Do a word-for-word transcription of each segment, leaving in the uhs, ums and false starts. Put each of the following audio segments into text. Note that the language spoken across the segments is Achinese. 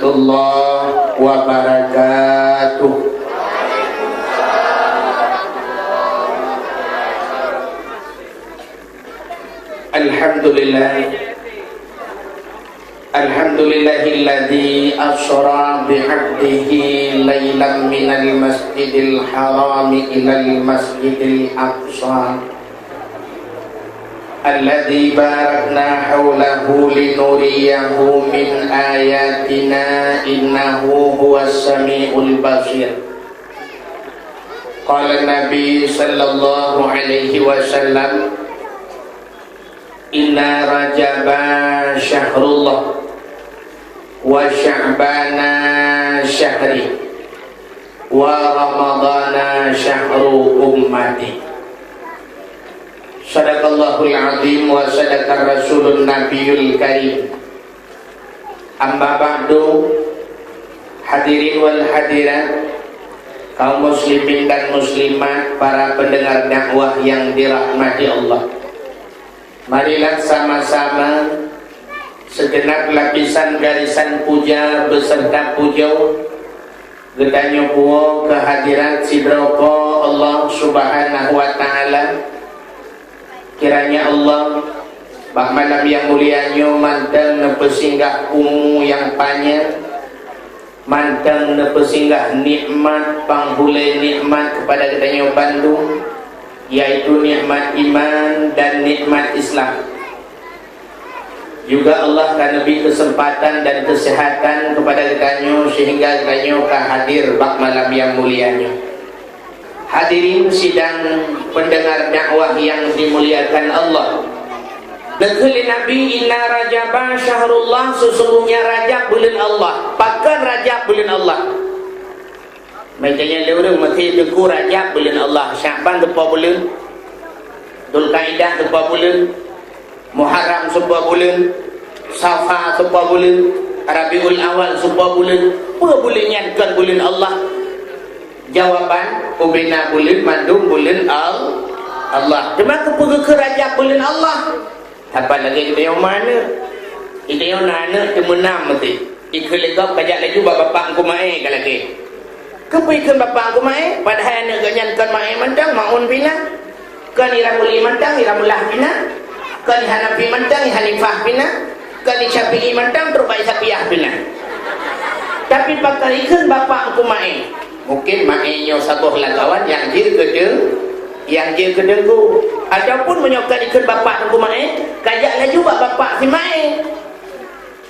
warahmatullahi wabarakatuh. Alhamdulillah. Alhamdulillahilladzi asra bi'abdihi lailan minal masjidil harami ilal masjidil aqsa. Alladzi barakna haulahu linuriyahu min ayatina innahu huwas samiul basir. Qala Nabi sallallahu alaihi wasallam, "Inna Rajaba syahrullah, wa Sya'bana syahri, wa Ramadana syahru ummati." Sadaqallahul azim wa sadaqar rasulun nabiyul karim. Amma ba'du, hadirin wal hadirat, kaum muslimin dan muslimat, para pendengar dakwah yang dirahmati Allah. Marilah sama-sama segenap lapisan garisan puja beserta pujoe geutanyoe puwoe keuhadirat sidroe Po Allah Subhanahu wa Ta'ala. Kiranya Allah, bak malam nyang mulia nyoe mantong neupeusinggah umu nyang panyang, mantong neupeusinggah nikmat panghulée nikmat keupada geutanyoe bandum, yaitu nikmat iman dan nikmat Islam. Juga Allah ka neubri keuseumpatan dan keuseuhatan keupada geutanyoe seuhingga geutanyoe ka hadir bak malam nyang mulia nyoe. Hadirin sidang pendengar dakwah yang dimuliakan Allah. Neukheun lé Nabi, "Inna Rajaba syahrullah," sesungguhnya Rajab buleuen Allah. Pakon Rajab buleuen Allah? Meunyoe lé ureuëng meusti teungku Rajab buleuen Allah, Sya'ban teupo buleuen, Dzulkaidah teupo buleuen, Muharram teupo buleuen, Safar teupo buleuen, Rabiul Awal teupo buleuen, peue buleuen nyan kon buleuen Allah? Jawaban, ubena buleuen mandum buleuen Al-, Allah. Teuma keupeue geukheun Rajab buleuen Allah? Saban lagée geutanyoe ma aneuëk. Geutanyoe na aneuëk teumeunam meusti. Ikheun lé gob kajak laju bak bapak Teungku Maé ka lagée. Keupeue ikheun bapak Teungku Maé? Padahai aneuëk geuh nyan kon Maé mantong, Maun pih na. Kon Iramuli mantong, Iramullah pih na. Kon Hanafi mantong, Hanifah pih na. Kon Syafi'i mantong, trok bak Syafi'iyah pih na. Tapi pakon ikheun bapak Teungku Maé? Mungkin Maé nyoe saboh lakawan nyang jeuet keu teung-, nyang jeuet keu teungku. Ataupun meunyoe ka ikheun bapak Teungku Maé, kajak laju bak bapak si Maé.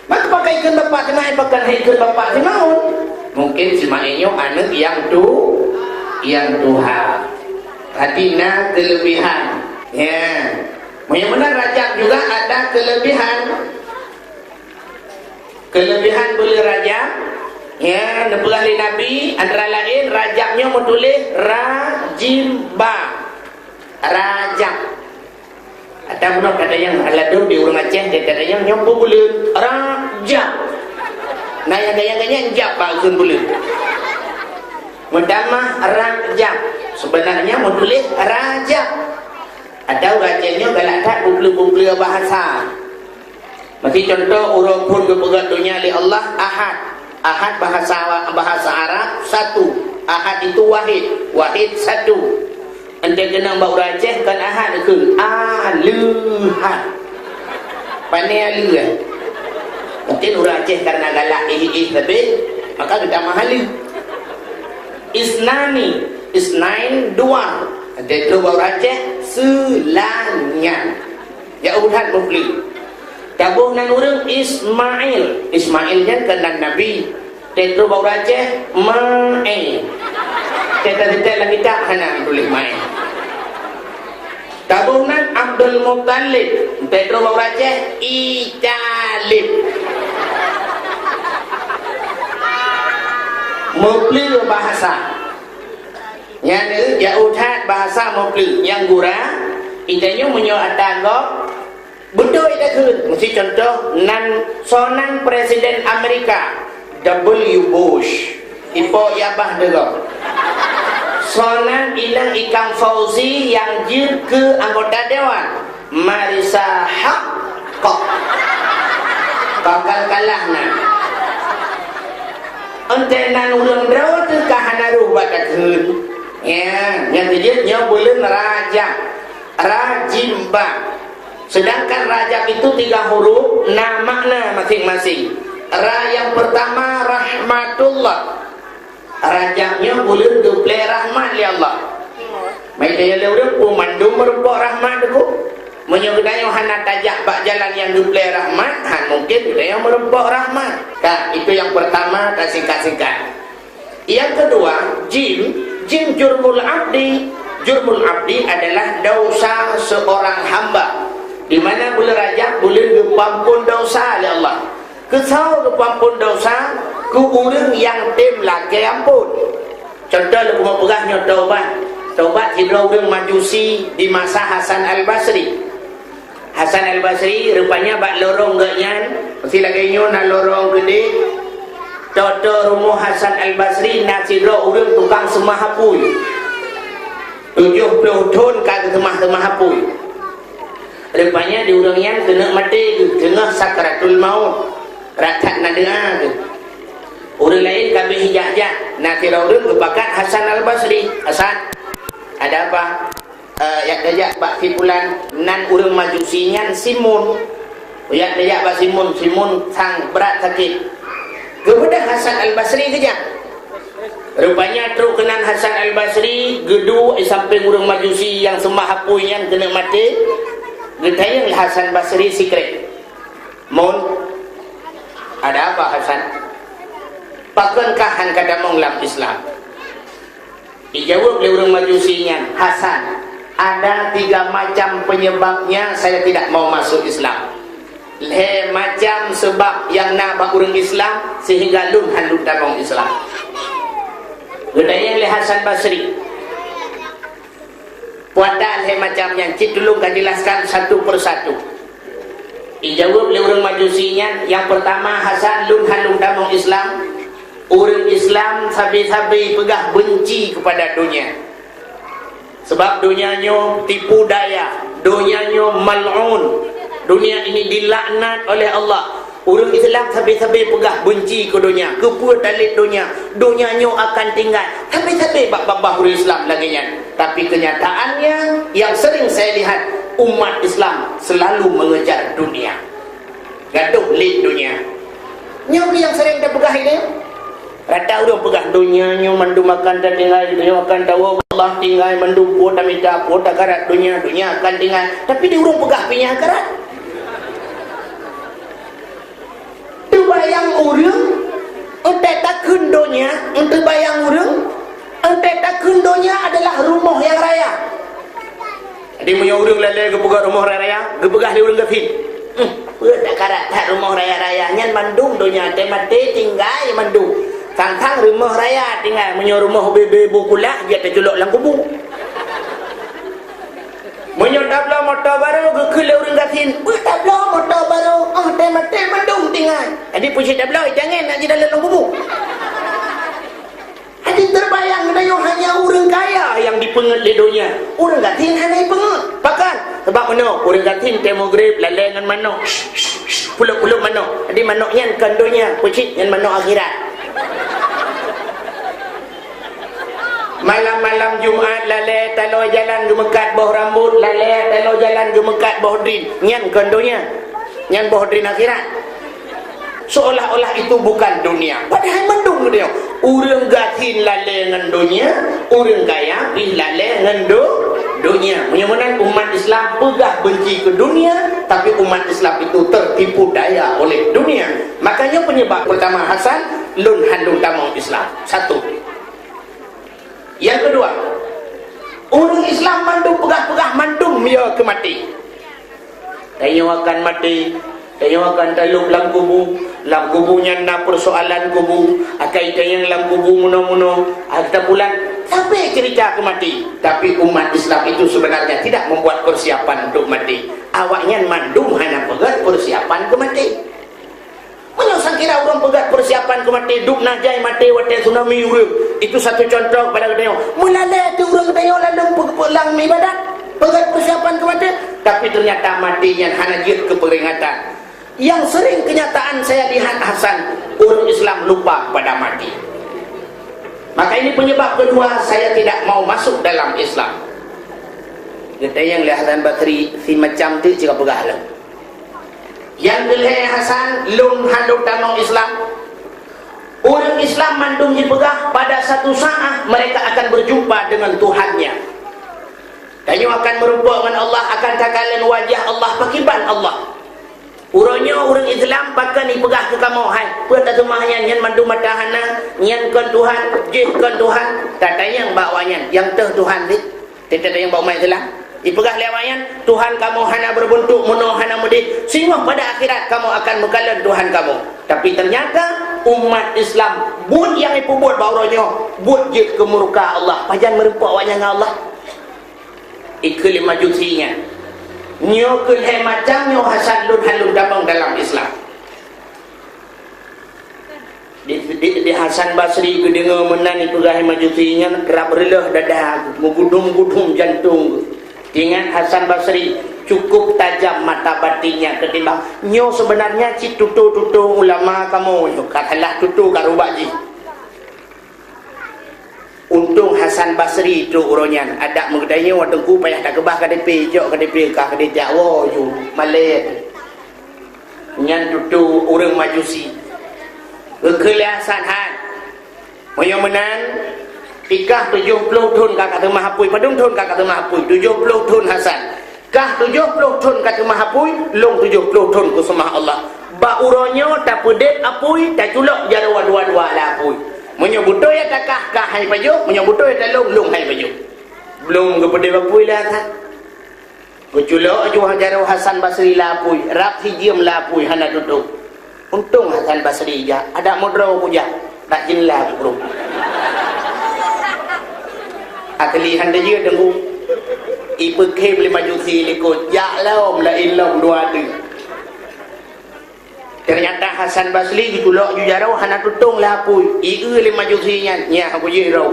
Maka pakon ikheun bapak si Maé, pakon ikheun bapak si Maun? Mungkin si Maé nyoe aneuëk nyang tu-, nyang tuha. Berarti na keulebihan. Ya. Meunyoe meunan Rajab juga ada keulebihan. Keulebihan buleuen Rajab, ya, neupeugah lé Nabi, antara laén Rajab nyoe meutuléh Ra Jim Ba. Rajab. Ada bunoe kata nyang ladôm di ureuëng Aceh, dia kata nyang nyoe buleuen Rajab. Nah, nyang gaya-gaya jab bak kheun buleuen. Meutamah Rajab. Sebenarnya meutuléh Rajab. Ada ureuëng Aceh nyoe galak that bublu-bublu bahasa. Meusti contoh, uroe phon geupeugah donya lé Allah Ahad. Ahad bahasa, bahasa Arab satu. Ahad itu wahid. Wahid satu. Entah kenang bak ureuëng Aceh kan Ahad keu Aleuhad. Pane Aleuh eh? Mungkin ureuëng Aceh karena galak ih-ih lebih, maka geutamah Aleuh. Isnani, isnain dua. Entah itu bak ureuëng Aceh seulanya. Ya udah mufli. Taboh nan ureuëng Ismail. Ismail nyan kan nan Nabi. Teutroh bak ureuëng Aceh, Maé. Teuka-teuka lam kitab hana tuléh Maé. Taboh nan Abdul Muttalib. Teutroh bak ureuëng Aceh, Italib. Mufli bahasa. Nyan, eh, jauh that bahasa mufli. Nyang gura, geutanyoe meunyoe ata gob, beutôi takheun. Meusti contoh, nan soe nan Presiden Amerika, W Bush. Ipo yabah deungoe. Soe nan inong Ikang Fauzi nyang jeuet keu anggota dewan. Marisa Haque. Bakal kalah nyan. Entah nan ureuëng droe teuka hana roh bak takheun. Ya, nyang keujeuet nyoe buleuen Rajab. Rajimba. Sedangkan Rajab itu tiga huruf, na makna masing-masing. Ra yang pertama rahmatullah. Rajab nyoe buleuen geuplé rahmat lé Allah. Meunyoe lé ureuëng peue mandum meurumpok rahmat teungku. Meunyoe geutanyoe hana tajak bak jalan nyang geuplé rahmat, han mungkin geutanyoe meurumpok rahmat. Ka, itu yang pertama, ka singkat-singkat. Yang kedua, jim, jim jurmul abdi. Jurmul abdi adalah dosa seorang hamba. Di mana bulan Rajab, bulan geupampun dosa lé Allah. Keu soe geupampun dosa? Keu ureuëng nyang tem lakée ampon. Contoh lôn peugah nyoe taubat. Taubat sidroe ureuëng Majusi di masa Hasan Al-Basri. Hasan Al-Basri rupanya bak lorong geuh nyan, meusti lagée nyoe na lorong geude, toe-toe rumoh Hasan Al-Basri na sidroe ureuëng tukang seumah apui. Tujoh ploh thon ka geuseumah-seumah apui. Rupanya di ureuëng nyan keuneuk maté geuh, teungoh sakratul maut. Ratat na doa geuh. Ureuëng laén ka beh jak-jak, na sidroe ureuëng geupakat Hasan Al-Basri. "Hasan, ada apa?" "Eh, jak tajak bak si pulan, nan ureuëng Majusi nyan Simun." Jak tajak bak Simun, Simun sang brat sakét. Geubeudôh Hasan Al-Basri geujak. Rupanya trok keunan Hasan Al-Basri, geuduek di sampéng ureuëng Majusi nyang seumah apui nyan keuneuk maté, geutanyong lé Hasan Basri sikrék, "Mun, ada apa, Hasan? Pakon kah han ka tamong lam Islam?" Dijaweueb lé ureuëng Majusi nyan, "Hasan, ada tiga macam penyebabnya saya tidak mau masuk Islam." Lhée macam seubab nyang na bak ureuëng Islam sehingga lôn han lôn tamong Islam. Geutanyong lé Hasan Basri, "Peue atra lhée macam nyan, cit tulông ka jelaskan satu persatu." Dijaweueb lé ureuëng Majusi nyan, "Yang pertama, Hasan, lôn han lôn tamong Islam. Ureuëng Islam sabe-sabe peugah benci kepada dunia. Sebab dunia nyoe tipu daya, dunia nyoe mal'un. Dunia ini dilaknat oleh Allah. Ureuëng Islam sabe-sabe peugah benci keu dunia, keupeue talét dunia. Dunia nyoe akan tinggai." Sabe-sabe bak babah ureuëng Islam lagée nyan. Tapi kenyataannya, yang sering saya lihat, umat Islam selalu mengejar dunia. Gadoh lé dunia. Nyoe nyang sering tapeugah ilée. Rata ureuëng peugah, "Donya nyoe mandum akan tatinggai, donya akan tawoe, Allah tinggai mandum, peue tamita, peue takarat donya, donya akan tinggai." Tapi di ureuëng peugah pih nyan akarat. Teubayang ureuëng, entée takheun donya, enteubayang ureuëng, entée takheun donya adalah rumoh nyang raya. Jadi, meunyoe ureuëng lalée geupeugah rumoh raya-raya, geupeugah lé ureuëng gasien, "Uhm, peue takarat that rumoh raya-raya nyan mandum donya, teumaté tinggai mandum. Sang-sang rumoh raya tinggai, meunyoe rumoh bebe bu kulah, jeuet teuculok lam kubu." Meunyoe tabloe moto barô, geukheun lé ureuëng gasien, "Peue tabloe moto barô, óh teumaté mandum tinggai." Jadi, peue cit tabloe, jangan nak jidalam lam kubu. Jadi teubayang geutanyoe hanya ureuëng kaya nyang jipeungeut lé donya. Ureuëng gasien hana jipeungeut. Pakon? Sabab meunoe, ureuëng gasien teumagrib lalée ngon manok. Pulop-pulop manok. Jadi manok nyan kon donya, peue cit nyan manok akhirat. Malam-malam Jumat lalée taloe jalan geumeukat boh rambot, lalée taloe jalan geumeukat boh drin. Nyan kon donya. Nyan boh drin akhirat. Seolah-olah itu bukan dunia. Padahai mandum geutanyoe. Ureuëng gasien lalée ngon donya, ureuëng kaya pih lalée ngon do-, donya. Meunyoe meunan umat Islam peugah benci keu dunia, tapi umat Islam itu tertipu daya oleh dunia. Makanya penyebab pertama Hasan, lôn han lôn tamong Islam. Satu. Yang kedua, ureuëng Islam mandum peugah-peugah mandum ya keu maté. Tanyoe akan maté, tanyoe akan talop lam kubu, lam kubu nyan na persoalan kubu, akai tanyong lam kubu munoe-munoe, hareuta pulan, sampai cerita keu maté. Tapi umat Islam itu sebenarnya tidak membuat persiapan untuk mati. Awaknyan mandum hana peugah persiapan keu maté. Meunyoe sangkira ureuëng peugah persiapan keu maté, dub na jai maté watée tsunami ureuëng, itu satu contoh kepada geutanyoe. Meulalée teuh ureuëng geutanyoe lalong peulang ibadat, peugah persiapan keu maté, tapi ternyata maté nyan hana jeuet keu peuringatan. Yang sering kenyataan saya lihat Hasan, ureuëng Islam lupa pada mati. Maka ini penyebab kedua saya tidak mau masuk dalam Islam. Geutanyong lé Hasan Basri, si macam tu cit ka peugah lom. Nyang keu lhée Hasan, lôn hana tamong Islam. Ureuëng Islam mandum jipeugah pada satu saat mereka akan berjumpa dengan Tuhannya. Tanyoe akan meureumpok ngon Allah, akan takalon wajah Allah, pakriban Allah. Uroe nyoe ureuëng Islam pakon jipeugah keu kamoe, hai, peue taseumah nyan, nyan mandum mata hana, nyan kon Tuhan, jih kon Tuhan, tatanyong bak awaknyan, nyang teuh Tuhan cit? Tatanyong bak umat Islam. Jipeugah lé awaknyan, Tuhan kamoe hana beureubeuntuk, meunoe hana meudeh, singoh pada akhirat kamoe akan meukalon Tuhan kamoe. Tapi ternyata umat Islam buet nyang jipeubuet bak uroe nyoe, buet jeuet keu murka Allah. Pajan meureumpok awaknyan ngon Allah? Ikheun lé Majusi nyan. Nyoe keu lhée macam nyoe Hasan lôn hana lôn tamong dalam Islam. Di, di, di Hasan Basri geudeungoe meunan jipeugah lé Majusi nyan, rab reuloh dada, meugudum-gudum jantong. Ingat Hasan Basri, cukup tajam mata batinnya ketimbang nyoe seubeunarnya cit tutoe-tutoe ulama kamoe nyoe, ka salah tutoe ka rubak jih. Untông Hasan Basri trok uroe nyan, adak meugeutanyoe teungku payah takeubah K T P, jok K T P kah di tiap woe ju malée. Nyan tutoe ureuëng Majusi. Geukheun lé Hasan, "Hai, meunyoe meunan, ikah tujoh ploh thon ka kateumah apui, padum thon ka kateumah apui?" "Tujoh ploh thon, Hasan." Kah tujoh ploh thon ka teumah apui, lôn tujoh ploh thon kuseumah Allah. Bak uroe nyoe tapeudeb apui, taculok jaroe dua-dua lam apui. Meunyoe beutôi ata kah, kah hai pajoh, meunyoe beutôi ata lôn, lôn hai pajoh. Blom geupeudeb apui lé Hasan. Geuculok ju jaroe Hasan Basri lam apui, rab sijeuem lam apui hana tutôp. Untông Hasan Basri jak, adak meudroe kujak, dak jeulaih keu ureuëng. Asli hana jeuet deungoe. Ipeukhem lé Majusi likot, jak lom laén lom dua teuk. Ternyata Hasan Basri geuculok ju jaroe hana tutông lam apui. Ieu lé Majusi nyan, nyan kujih droe.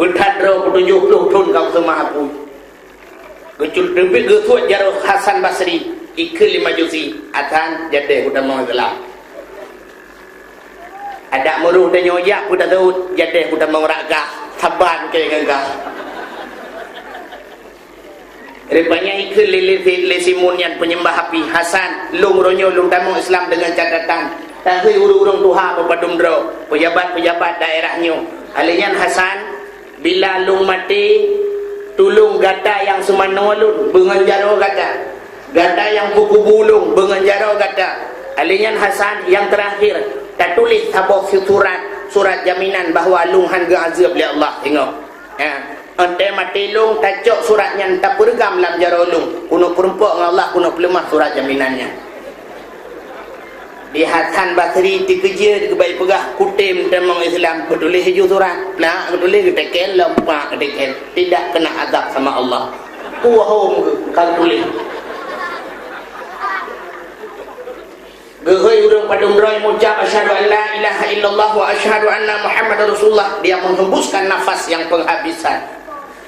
Peuthat droe peutujoh ploh thon ka kuseumah apui. Geucul teubiet geusuet jaroe Hasan Basri, ikheun lé Majusi, "Hasan, jadeh kutamong Islam." Adak meurôh tanyoe jak peue taseuôt, jadeh kutamong rak gah, saban keu ngon gah. Rupanya ikheun lé, lé, lé Simon nyan peunyembah api, "Hasan, lôn uroe nyoe lôn tamong Islam deungon catatan, tahôi ureuëng-ureuëng tuha beupadum droe, peujabat-peujabat daerah nyoe. Alèh nyan Hasan, bila lôn maté, tulông gata nyang seumanoe lôn beungon jaroe gata. Gata nyang peukubu lôn beungon jaroe gata. Alèh nyan Hasan, nyang teurakhir, tatuléh saboh surat, surat jaminan bahwa lôn hán geuazeueb lé Allah." Ingat. Ha, 'oh watèe maté lôn, tacok surat nyan tapeureugam lam jaroe lôn. Keuneuk peurumpok ngon Allah, keuneuk peuleumah surat jaminan nyan. Di Hasan Basri teukeujeuet geubai peugah, "Kutem tamong Islam, kutuléh ju surat." Nah, kutuléh geuteken lom, pak geuteken. Tidak kena azab sama Allah. Kuwahom ka kutuléh. Geuhôi ureuëng padum droe meucab, "Asyhadu an la ilaha illallah wa asyhadu anna Muhammadar Rasulullah." Dia menghembuskan nafas yang penghabisan.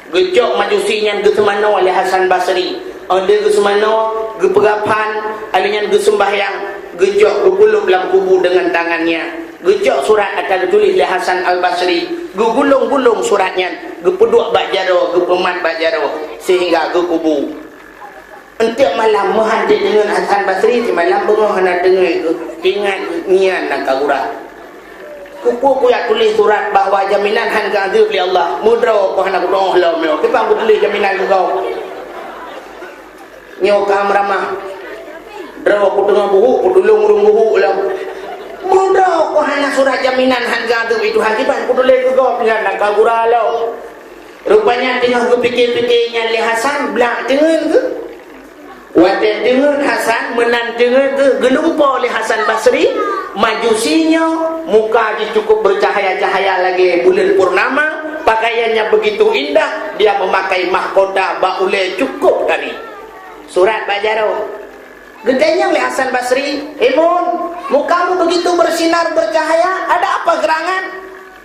Geucok Majusi nyan geuseumanoe lé Hasan Basri. 'Oh lheueh geuseumanoe, geupeugah phan, alèh nyan geuseumbahyang, geucok geukulôb lam kubu deungon tangan nyan. Geucok surat ata geutuléh lé Hasan Al-Basri. Geugulong-gulong surat nyan, geupeuduek bak jaroe, geupeumat bak jaroe, sehingga geukubu. Eunteuk malam meuhan jeuet deungon Hasan Basri, simalam beungoh hana deungon, ingat nyan nyang ka gura. Keupeue kujak tuléh surat bahwa jaminan hán geuazeueb lé Allah? Meudroe keuh hana kudeungoe lom nyoe. Kiban kutuléh jaminan keu gob? Nyoe ka meuramah. Droe kuteungoh buhuk, kutulông ureuëng buhuk lom. Meudroe keuh hana surat jaminan hán geuazeueb lé Tuhan, kiban kutuléh keu gob nyan, na ka gura lom. Rupanya teungoh geupike-pike nyan lé Hasan, blak teungeut geuh. Watèe teungeut Hasan, meunan teungeut geuh, geulumpoe lé Hasan Basri, Majusi nyoe, muka jih cukup bercahaya-cahaya lagèe buleuen purnama, pakaiannya begitu indah, dia memakai mahkota bak ulèe cukup kari. Surat bak jaroe. Geutanyong lé Hasan Basri, "Hei Mun, mukamu begitu bersinar bercahaya, ada apa gerangan?"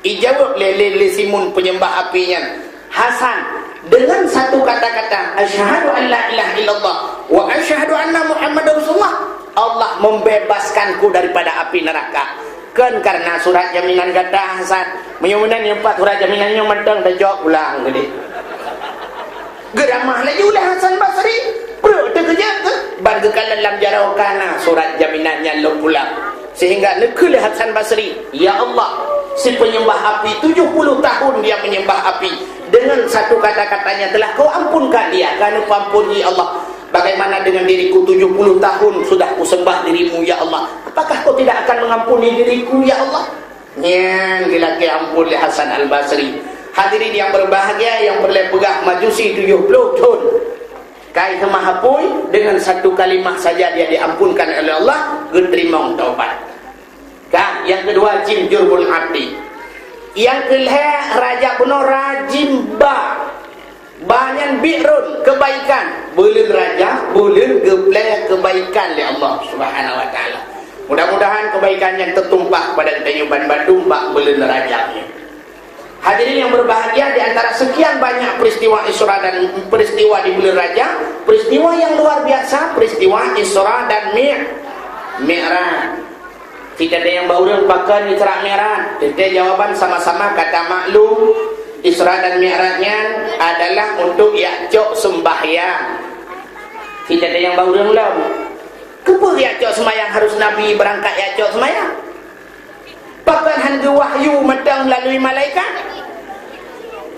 Ijaweueb lé, lé, lé Simon peunyembah api nyan, "Hasan, dengan satu kata-kata, 'Asyhadu an la ilaha illallah wa asyhadu anna Muhammadar Rasulullah,' Allah membebaskanku daripada api neraka. Kan karena surat jaminan gata, Hasan. Meunyoe meunan nyumpat surat jaminan nyoe mantong tacok pulang keudeh. Geuramah laju lé Hasan Basri. Brok teukeujeuet keuh. Ban geukalon lam jaroe kana surat jaminan nyan lom pulang. Sehingga neukheun lé Hasan Basri, "Ya Allah, si penyembah api tujuh puluh tahun dia menyembah api. Dengan satu kata-katanya telah kau ampunkan dia, ka neupeuampun, ya Allah. Bagaimana dengan diriku, tujuh puluh tahun sudah kusembah dirimu, ya Allah. Apakah kau tidak akan mengampuni diriku, ya Allah?" Nyan geulakée ampôn lé Hasan Al-Basri. Hadirin yang berbahagia, nyang peureulée peugah Majusi tujuh puluh thon. Kai seumah apui, dengan satu kalimah saja dia diampunkan oleh Allah, geuteurimong taubat. Ka, nyang keudua jim Jurbul Abdi. Nyang keulhée raja bunoe rajim ba. Ba nyan bi'run, kebaikan. Buleuen Rajab, buleuen geuplée kebaikan lé Allah Subhanahu wa Taala. Mudah-mudahan kebaikan nyan teutumpah kepada geutanyoe banmandum bak buleuen Rajab nyoe. Hadirin yang berbahagia, di antara sekian banyak peristiwa Isra dan peristiwa di buleuen Rajab, peristiwa yang luar biasa, peristiwa Isra dan Mi-, Mi'raj. Cit teuntang bak ureuëng pakon Isra Mi'raj. Teuntang jawaban sama-sama kata maklum, Isra dan Mi'raj nyan adalah untuk jak cok sembahyang. Cit teuntang bak ureuëng lom. Keupeue jak cok sembahyang harus Nabi beurangkat jak cok sembahyang? Pakon hán geuwahyu mantong meulalu malaikat?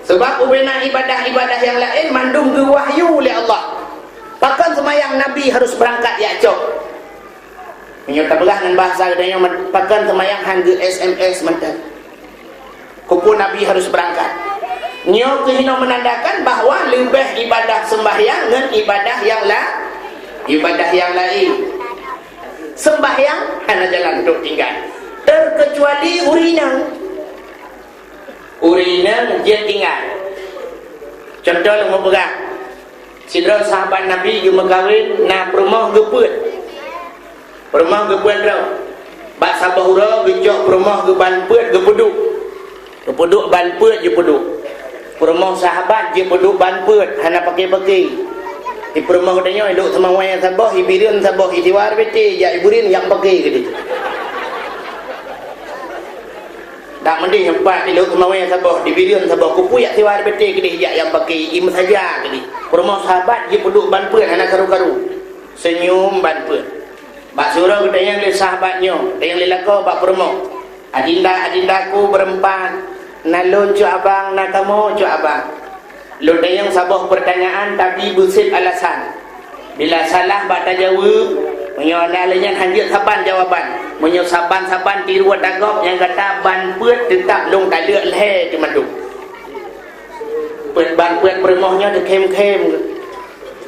Sabab ubena ibadah-ibadah nyang laén mandum geuwahyu lé Allah. Pakon seumayang Nabi harôh beurangkat jak cok? Meunyoe tapeugah ngon bahasa geutanyoe, pakon seumayang hán geu-S M S mantong? Keupeue Nabi harôh beurangkat? Nyoe keuh hinoe meunandakan bahwa leubeh ibadah seumbahyang ngon ibadah nyang la-, ibadah nyang laén. Seumbahyang hana jalan untuk tinggai, terkecuali ureuëng inong. Ureuëng inong jeuet tinggai. Cuntoh lôn peugah, sidroe sahabat Nabi geumeukawen na peurumoh geupeuet. Peurumoh geupeuet droe. Bak saboh uroe geucok peurumoh geuban peuet geupeuduek. Geupeuduek ban peuet jipeuduek. Peurumoh sahabat jipeuduek ban peuet hana paké-paké. Di peurumoh geutanyoe iduek seumawée saboh, ibireuen saboh, isiwa ribete jak ibireuen nyang paké keudeh. Dak meudeh empat iduek seumawée saboh, ibireuen saboh, keupeue jak siwa ribete keudeh jak nyang paké, imeusaja keudeh. Peurumoh sahabat jipeuduek ban peuet hana karu-karu. Seunyum ban peuet. Bak siuroe geutanyong lé sahabat nyoe, tanyong lé lakoe bak peurumoh, "Adinda-adindaku beureuempat, na lôn cut abang, na kamoe cut abang. Lôn tanyong saboh peurtanyaan, tapi beuseb alasan. Bila salah bak tajaweueb, meunyoe na lé nyan hanjeuet saban jawaban. Meunyoe saban-saban tiru ata gob nyang gata ban peuet, teutab lôn taleuek lhée teumandum." Peuet ban peuet peurumoh nyoe teukhém-khém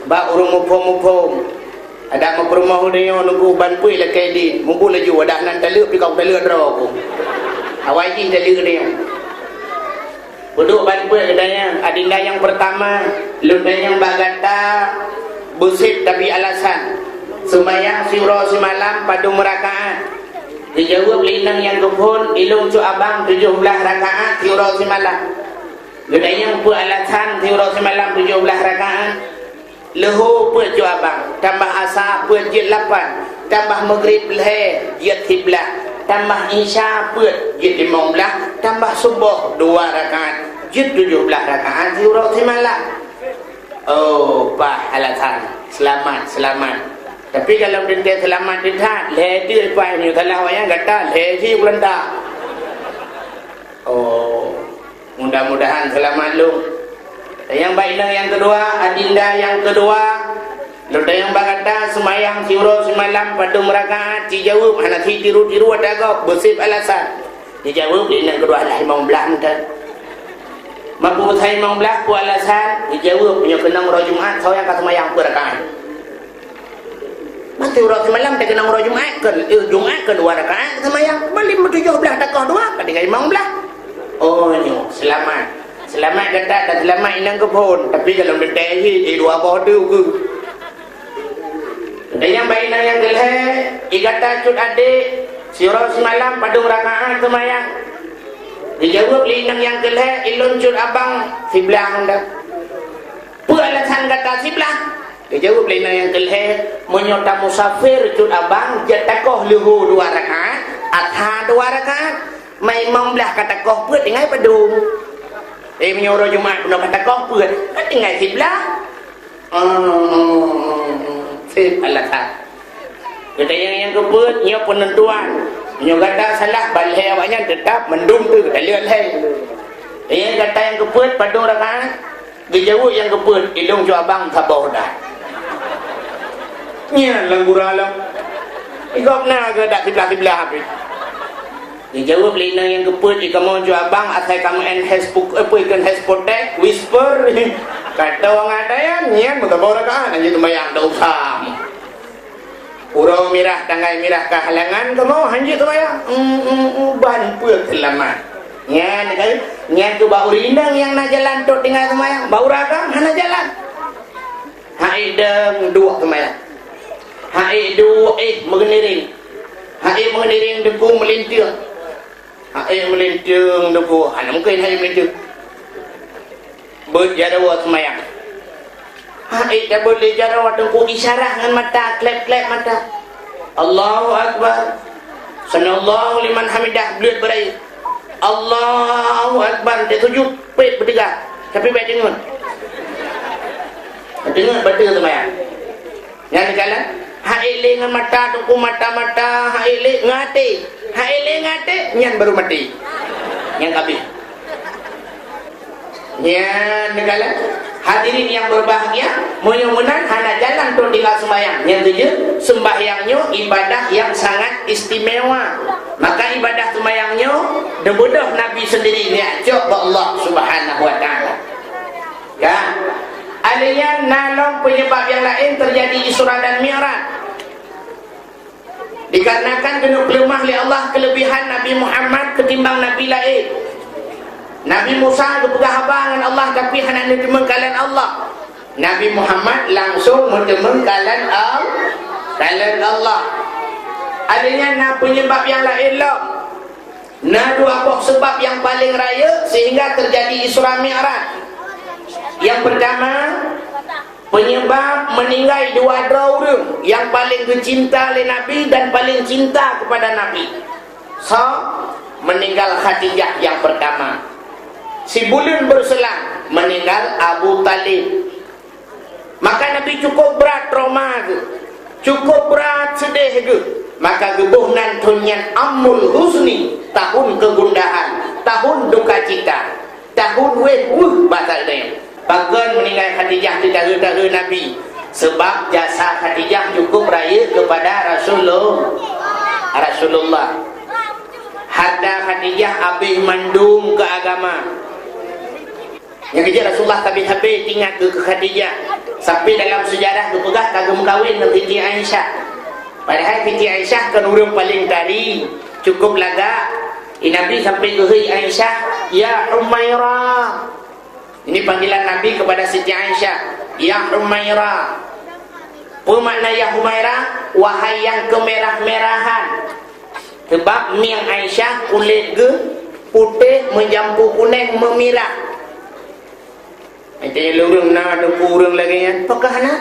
bak ureuëng muphom-muphom. Adak meupeurumoh uroe nyoe nunggu ban peuet lakée dit, mubu laju, adak nan taleuek pih kong taleuek droe ku. Awai jih taleuek nyoe. Peuduek ban peuet geutanyong, "Adinda nyang peurtama, lôn tanyong bak gata, beuseb tapi alasan. Seumayang siuroe simalam padum rakaat?" Geujaweueb lé inong nyang keuphon, "Ilôn cut abang tujoh blaih rakaat siuroe simalam." Geutanyong, "Peue alasan siuroe simalam tujoh blaih rakaat?" "Leuhô peuet cut abang, tambah asa peuet jeuet lapan, tambah meugrib lhée jeuet siblaih, tambah isya peuet jeuet limong blaih, tambah suboh dua rakaat, jeuet tujoh blaih rakaat siuroe simalam." "Oh, paih alasan. Seulamat, seulamat. Tapi kalau teuntée seulamat teuh that, lhée teuk paih, meunyoe salah awaknyan gata lhée jih kulanta." "Oh, mudah-mudahan seulamat lôn." Nyang bak inong nyang keudua, "Adinda nyang keudua, lôn tanyong bak gata, seumayang siuroe simalam padum rakaat?" Jijaweueb hana sitiru-tiru ata gob, beuseb alasan. Jijaweueb lé inong keudua, "Lah limong blaih mantong." "Meunyoe peue alasan?" Jijaweueb, "Meunyoe keunong uroe Jumat, soe nyang ka seumayang peuet rakaat?" "Mantong uroe simalam teukeunong uroe Jumat, kon, eh, Jumat kon dua rakaat seumayang. Ban lheueh tujoh blaih takoh dua, ka tinggai limong blaih." "Oh, nyoe, seulamat. Seulamat gata dan seulamat inong keuphon. Tapi kalau teuntée jih, eh, dua boh teuk keuh." Nyang bak inong nyang keulhée, "Gata cut adek, siuroe simalam padum rakaat seumayang?" Jijaweueb lé inong nyang keulhée, "Ilôn cut abang, siblaih anda." "Peue alasan gata siblaih?" Geujaweueb lé inong nyang keulhèe, "Meunyoe tamusafir cut abang, jeuet takoh leuhô dua rakaat, asha dua rakaat, ma imong blah ka takoh peuet tinggai padum." Eh, meunyoe uroe Jumat bunoe ka takoh peuet, kan tinggai siblah. Hmm, sip alasan. Geutanyong nyang keupeuet, nyoe peunentuan. Meunyoe gata salah, ban lhèe awaknyan teutap mandum teuh gata lhèe. Geutanyong gata nyang keupeuet, padum rakaat? Geujaweueb nyang keupeuet, ilong cut abang saboh dah. Nyan lam gura lom. Di gobnyan geudak siblah-siblah habéh. Geujaweueb lé inong nyang keupeuet, "Di kamoe cut abang asai kamoe en hespo-, eh, peue ikon heskotek, whisper." Ka teuh ngon ata nyan, nyan meusaboh rakaat, lanjut seumayang, dak usah. Uroe mirah, tanggai mirah ka halangan kamoe, hanjeuet seumayang. Hmm, hmm, hmm, ban peue seulamat. Nyan, kan? Nyan keuh bak ureueng inong nyang na jalan trok tinggai seumayang. Bak ureueng agam hana jalan. Hai dong duek seumayang. Hai duek, eh, meugeuniring. Hai meugeuniring, duku meulinteung. Hai meulinteung, duku. Hana mungken hai meulinteung. Beuet jaroe seumayang. Hai tabeuet lé jaroe, teungku isyarah ngon mata, klep-klep mata. Allahu Akbar. Sami'allahu liman hamidah, bleuet beurayeuk. Allahu Akbar, teusujut, pet beuteuga. Tapi bèk deungon. Deungon bateue seumayang. Nyan dikalon, hai lé ngon mata, teungku, mata-mata, hai lé ngon até. Hai lé ngon até, nyan baru maté. Nyan ka abéh. Nyan dikalon, hadirin yang berbahagia, meunyoe meunan hana jalan trok tinggai seumayang. Nyang keujeuet, seumbahyang nyoe ibadah yang sangat istimewa. Maka ibadah seumayang nyoe, neubeudôh Nabi sendiri, neujak cok bak Allah Subhanahu wa Taala. Ya. Alèh nyan na lom penyebab yang laén terjadi Isra dan Mi'raj. Dikarenakan keuneuk peuleumah lé Allah keulebihan Nabi Muhammad keutimbang nabi laén. Nabi Musa geupeugah haba ngon Allah, tapi hana neuteumeung kalon Allah. Nabi Muhammad langsung meuteumeung kalon Al-, kalon Allah. Alèh nyan na penyebab yang laén lom. Na dua boh seubab nyang paleng rayeuk sehingga teujadi Isra Mi'raj. Nyang peurtama, penyebab meuninggai dua droe ureueng nyang paleng geucinta lé Nabi dan paleng cinta keupada Nabi. Soe? Meuninggal Khadijah nyang peurtama. Sibuleuen beuseulang meuninggal Abu Thalib. Maka Nabi cukup brat trauma geuh, cukup brat seudeh geuh. Maka geuboh nan thon nyan Amul Huzni, tahun kegundahan, tahun dukacita, tahun wéh weuh basa geutanyoe. Pakon meuninggai Khadijah teuh tahe-tahe Nabi? Sebab jasa Khadijah cukup rayeuk keupada Rasulullah. Rasulullah. Harta Khadijah abéh mandum keu agama. Nyang keujeuet Rasulullah sabe-sabe teuingat keu Khadijah. Sampai dalam seujarah geupeugah ka geumeukawen ngon Siti Aisyah. Padahai Siti Aisyah kon ureueng paleng tari, cukup lagak. Di Nabi sampai geuhôi Aisyah, "Ya Humaira." Ini panggilan Nabi kepada Siti Aisyah, "Ya Humaira." Peue makna "Ya Humaira"? Wahai nyang keumeurah-meurahan. Sebab mieng Aisyah kulét geuh putéh meujampu kuneng meumirah. Até lé ureueng na teungku ureueng lagèe nyan, pakon hana?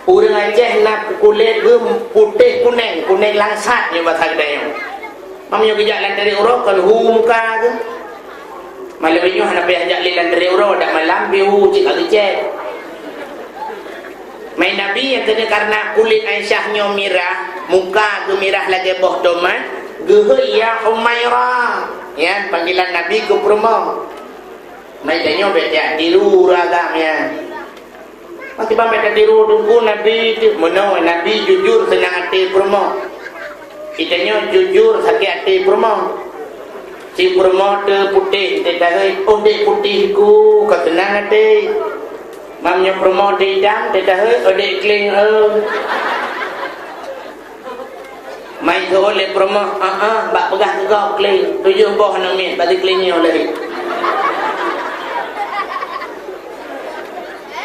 Ureueng Aceh na kulét geuh putéh kuneng, kuneng langsat nyoe basa geutanyoe. Meunyoe geujak lam trép uroe kon hu muka geuh. Malam nyoe hana payah jak lé lam trép uroe, dak malam pih hu cit ka geucèt. Mai Nabi nyang keuneuk karena kulét Aisyah nyoe mirah, muka geumirah lagèe boh tomat, geuhôi, "Ya Humaira." Nyan panggilan Nabi keu peurumoh. Mai tanyoe bèk tiru ureueng agam nyan. Meukiban bèk tatiru teungku Nabi teuh, meunoe Nabi jujur seunang até peurumoh. Geutanyoe jujur sakét até peurumoh. Cit peurumoh teuh putéh, teuh tahôi, "Oh, dek putéh ku, ka seunang até." Meunyoe peurumoh teuh idang, teuh tahôi, "Oh, dek kleng, oh." Mai geuôt lé peurumoh, "Ah, ah, bak peugah keu gob kleng, tujoh boh aneuk miet bak sikling nyoe lé."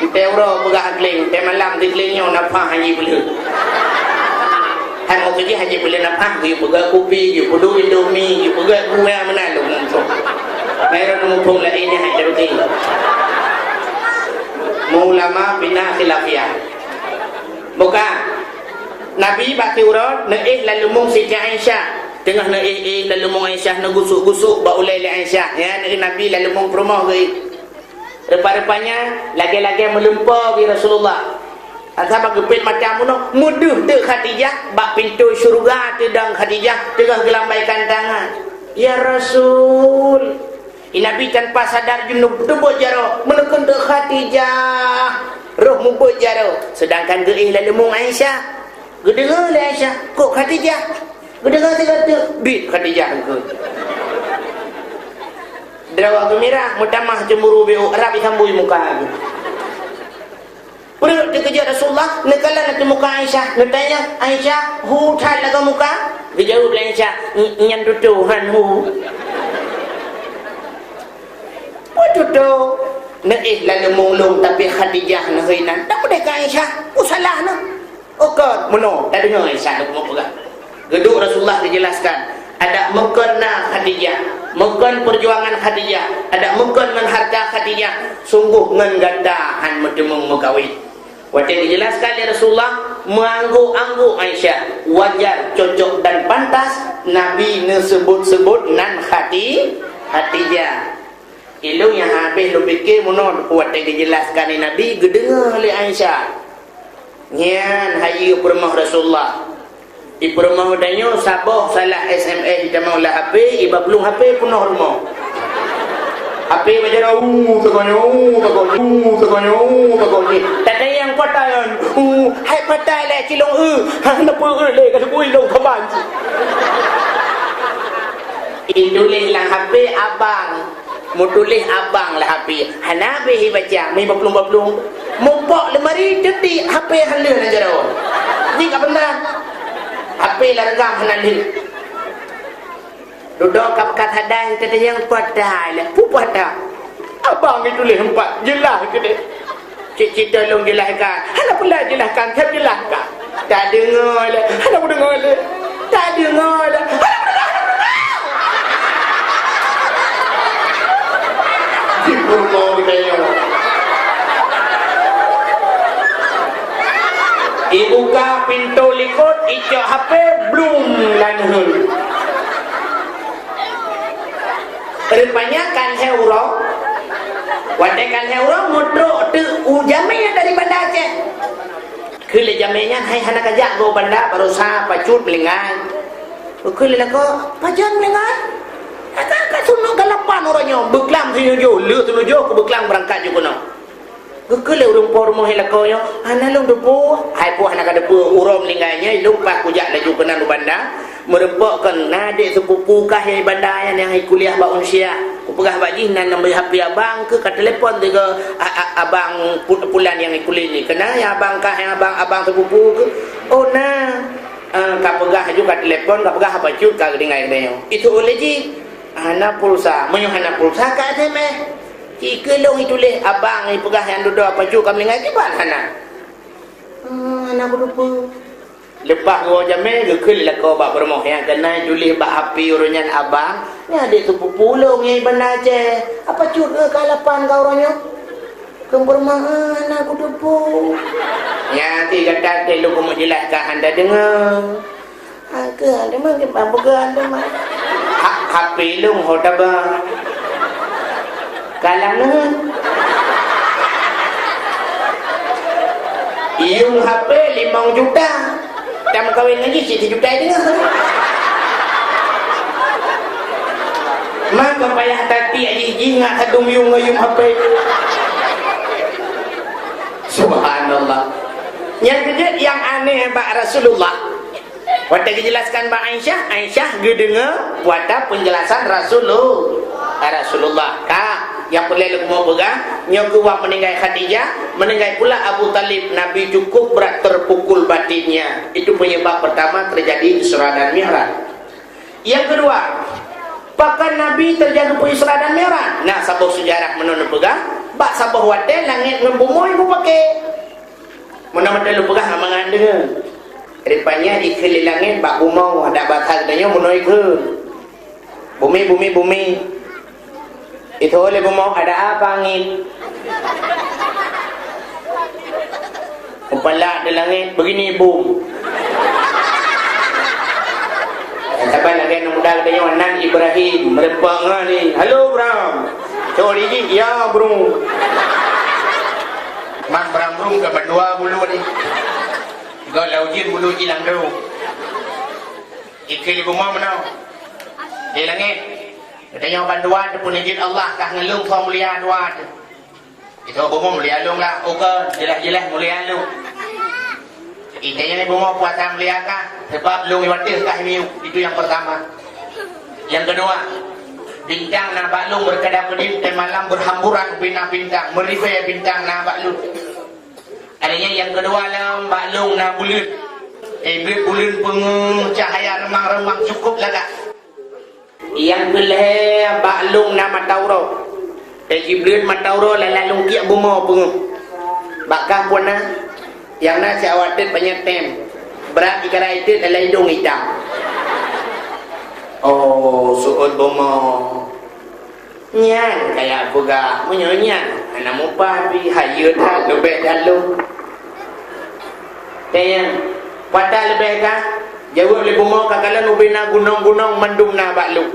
Teuntèe uroe peugah kleng, teuntèe malam sikling nyoe nafah hana jipeuleueh. Hai meukeujih hana jipeuleueh nafah, geuyue peugah kupi, geuyue peuduek indomie, geuyue peugah gula meunan lôn muphom. Mai droeneuh muphom laén nyan hai teureuti. Mu Ulama bina khilafiah. Bukan. Nabi bak siuroe neuéh laleumeung Siti Aisyah. Teungoh neuéh-éh laleumeung Aisyah neugusuk-gusuk bak ulée lé Aisyah. Ya, neuéh Nabi laleumeung peurumoh geuéh. Rupa-rupanya lagée-lagée meulumpoe geuéh Rasulullah. Asai bak geupet mata meunoe, meudeuh teuk Khadijah bak pintoe syeuruga teudong Khadijah teungoh geulambaikan tangan. Ya Rasul, Nabi tanpa sadar jeuet teubiet jaroe, meuneukeun teuk Khadijah roh mubiet jaroe, seudangkan geuéh laleumeung Aisyah. Geudeungoe lé Aisyah, kok Khadijah? Geudeungoe sigoe teuk, biet Khadijah engkeu. Darawa geumirah, meutamah cemburu biôh, rab isambui muka geuh. Peureuk teukeujot Rasulullah, neukalon ateueh muka Aisyah, neutanyong, "Aisyah, hu that lagoe muka?" Geujaweueb lé Aisyah, "N-, nyan tutoe han hu." "Peue tutoe?" "Neuéh laleumeung lôn, tapi Khadijah neuhôi nan." "Tapeudeh keu Aisyah, peue salah neuh?" "Oh kon, meunoe, tadeungoe Aisyah lôn peugah." Geuduek Rasulullah geujelaskan, adak meukon na Khadijah, meukon peujuangan Khadijah, adak meukon ngon hareuta Khadijah, sunggoh ngon gata han meuteumeung meukawen. Watée geujelaskan lé Rasulullah, meuangguk-angguk Aisyah, wajar, cocok dan pantas Nabi neuseubot-seubot nan Khadi-, Khadijah. Ilôn nyang habéh lôn pike meunoe watée geujelaskan lé Nabi geudeungoe lé Aisyah. Nyan hayeue peurumoh Rasulullah. Di peurumoh geutanyoe saboh salah S M S jitamong lam H P, iba plueng H P peunoh rumoh. H P baca dah, uh, tegonyo, uh, tegonyo, uh, tegonyo, uh, tegonyo. Tatanyong patai nyan, uh, hai patai lé cilong, uh, ha, kenapa, uh, lé, kata kui dong kaban. Ituléh lam H P abang. Meutuléh abang lam H P, hana habéh ibaca, meubaplong-baplong. Mupok leumari, teutik H P han lheueh na jaroe. Jih ka peuna. H P lam reugam hana lheueh. Dudoe ka peugah hadai, teudeungoe padahai lé. Peue padahai? Abang ituléh empat, jeulaih keudeh. Cit-cit tolong jelaskan. Hana peureulée jelaskan, saya jelaskan. Tadeungoe lé. Hana peudeungoe lé. Tadeungoe lé. Hana peudeungoe, hana peudeungoe. Di peurumoh geutanyoe. Ibuka pintoe likot, icok H P, blum, lanheun. Rupanya kan lhée uroe, watée kan lhée uroe meutrok teuk u jamé dari Banda Aceh. Kheun lé jamé nyan, "Hai, hana kajak goe banda, baroesa pacut meulinggai." Kheun lé lakoe, "Pajan meulinggai?" "Ka, ka sunok galapan uroe nyoe, beuklam sinujoh, lheueh sinujoh keu beuklam beurangkat ju keunoe." Geukheun lé ureuëng po rumoh lakoe nyoe, "Hana lôn teupeue." "Hai po hana kateupeue, uroe meulinggai nyoe lôn paih kujak laju keunan u Banda, meureumpok keu na adék seupupu kah nyang i Banda nyan nyang i kuliah bak Unsia. Kupeugah bak jih nan nambah H P abang keu ka telepon tiga a-, a-, abang pu-, pulan nyang i kuliah ni. Keunan nyang abang kah nyang abang, abang seupupu keu?" "Oh na." Eh, ka peugah laju ka telepon, ka peugah apa cut ka geutinggai geutanyoe. Itu ulée jih. Hana pulsa. Meunyoe hana pulsa ka S M S. Ci keu lôn ituléh abang ipeugah nyang dudoe apa cut ka meulinggai kiban hana. Ah, hana kuteupeu. Leupah geuwoe jamé geukheun lé lakoe bak peurumoh nyang keunan ituléh bak H P ureuëng nyan abang, nyan adék seupupu lôn nyang i Banda Aceh. Apa cut keu ka lapan ka uroe nyoe? Keu peurumoh hana kuteupeu. Nyan ti gata teuh lôn keumeung jeulaih ka hana deungoe. Hana keu hana deungoe, kiban peugah hana deungoe. Ha, H P lôn ho taba. Kalang neuh. Yuem H P limong juta. Tameukawen ngon jih sijuta deungoe. Maka payah tatiek jih, jih ngat sadum yuem ngon yuem H P. Subhanallah. Nyang keujeuet nyang aneh bak Rasulullah. Watée geujelaskan bak Aisyah, Aisyah geudeungoe watée peunjelasan Rasulullah. Rasulullah. Ka, nyang peureulée lôn keumeung peugah, nyoe keuh wak meuninggai Khadijah, meuninggai pula Abu Thalib, Nabi cukup brat terpukul batinnya. Itu penyebab pertama terjadi Isra dan Mi'raj. Nyang keudua, pakon Nabi terjadi Isra dan Mi'raj? Nah, saboh seujarah meunan neupeugah, bak saboh watée langét ngon bumoe mupake. Meunan mantong lôn peugah mangat deungoe. Rupanya ikheun lé langét bak bumoe, adak basa geutanyoe meunoe ikheun. Bumi, bumi, bumi. Itu oleh bumoe, ada apa angin? Tak di langét, begini bom. Saban lagèe aneuk muda geutanyoe nan Ibrahim, meureumpok ngon ni. "Halo, Bram." Cok di jih, "Ya, Bro." Mah Bram Brum ka bandua bulu ni. Gak lau jin bulu jih lam dru. Ikeu lé bumoe meunoe. Di langét. Geutanyoe bandua teupeuneujeut Allah kah ngeulung soe mulia dua teuh. Itu bumoe mulia lôn lah, ukeue jeulaih-jeulaih mulia lôn. Itanya ni bumoe puasa mulia kah, sebab lôn iwatéh kah miyup. Itu yang pertama. Yang kedua, bintang na bak lôn berkedap-kedip, dan malam berhamburan bina bintang, meribèe bintang na bak lôn. Adanya yang kedua lom bak lôn na buleuen. Eh, buleuen, buleuen peungeuh cahaya remang-remang cukup lagak. Nyang keu lhèe bak lôn na mata uroe. Teujibleuet mata uroe lalak lôn kiek bumoe peungeuh. Bak kah peue na? Nyang na siawak teut panyöt tem. Brat ikara itet lalak idong itam. Oh, seuôt bumoe. Nyan kaya peugah, meunyoe nyan hana mupah pih, hayeue that, leubeh that lôn. Tanyong, "Peue ata leubeh kah?" Jaweueb lé bumoe, "Ka kalon ubé na gunong-gunong mandum na bak lôn.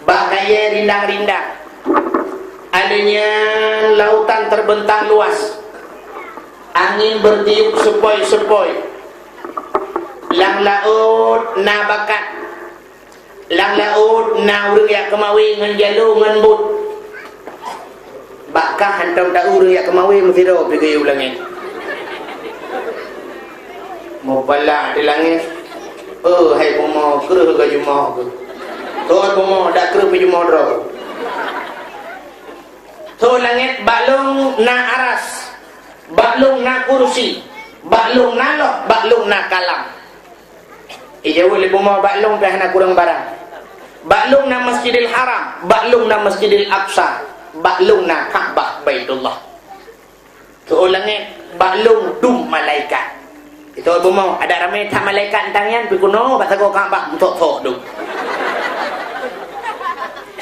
Bak kayèe rindang-rindang. Adanya lautan terbentang luas. Angin bertiup sepoi-sepoi. Lam laôt na bakat." Lam laôt na ureueng jak keumawe ngon jalo ngon bot. Bak kah hantom ta ureueng jak keumawe meusidroe pih geuyue u langét. Mupala di langét. "Oh, hai bumoe, kreueh geujumoe keuh. Thon bumoe, dak kreueh peujumoe droe." Thon langét, bak lôn na aras, bak lôn na kursi, bak lôn na loh, bak lôn na kalam. Ijaweueb lé bumoe, bak lôn pih hana kureueng barang. Bak lôn na Masjidil Haram, bak lôn na Masjidil Aqsa, bak lôn na Ka'bah Baitullah. Thon langét, bak lôn dum malaikat. Itu bumoe, adak ramé that malaikat tang nyan, pih keunoe bak sagoe Ka'bah, meuthok-thok dum.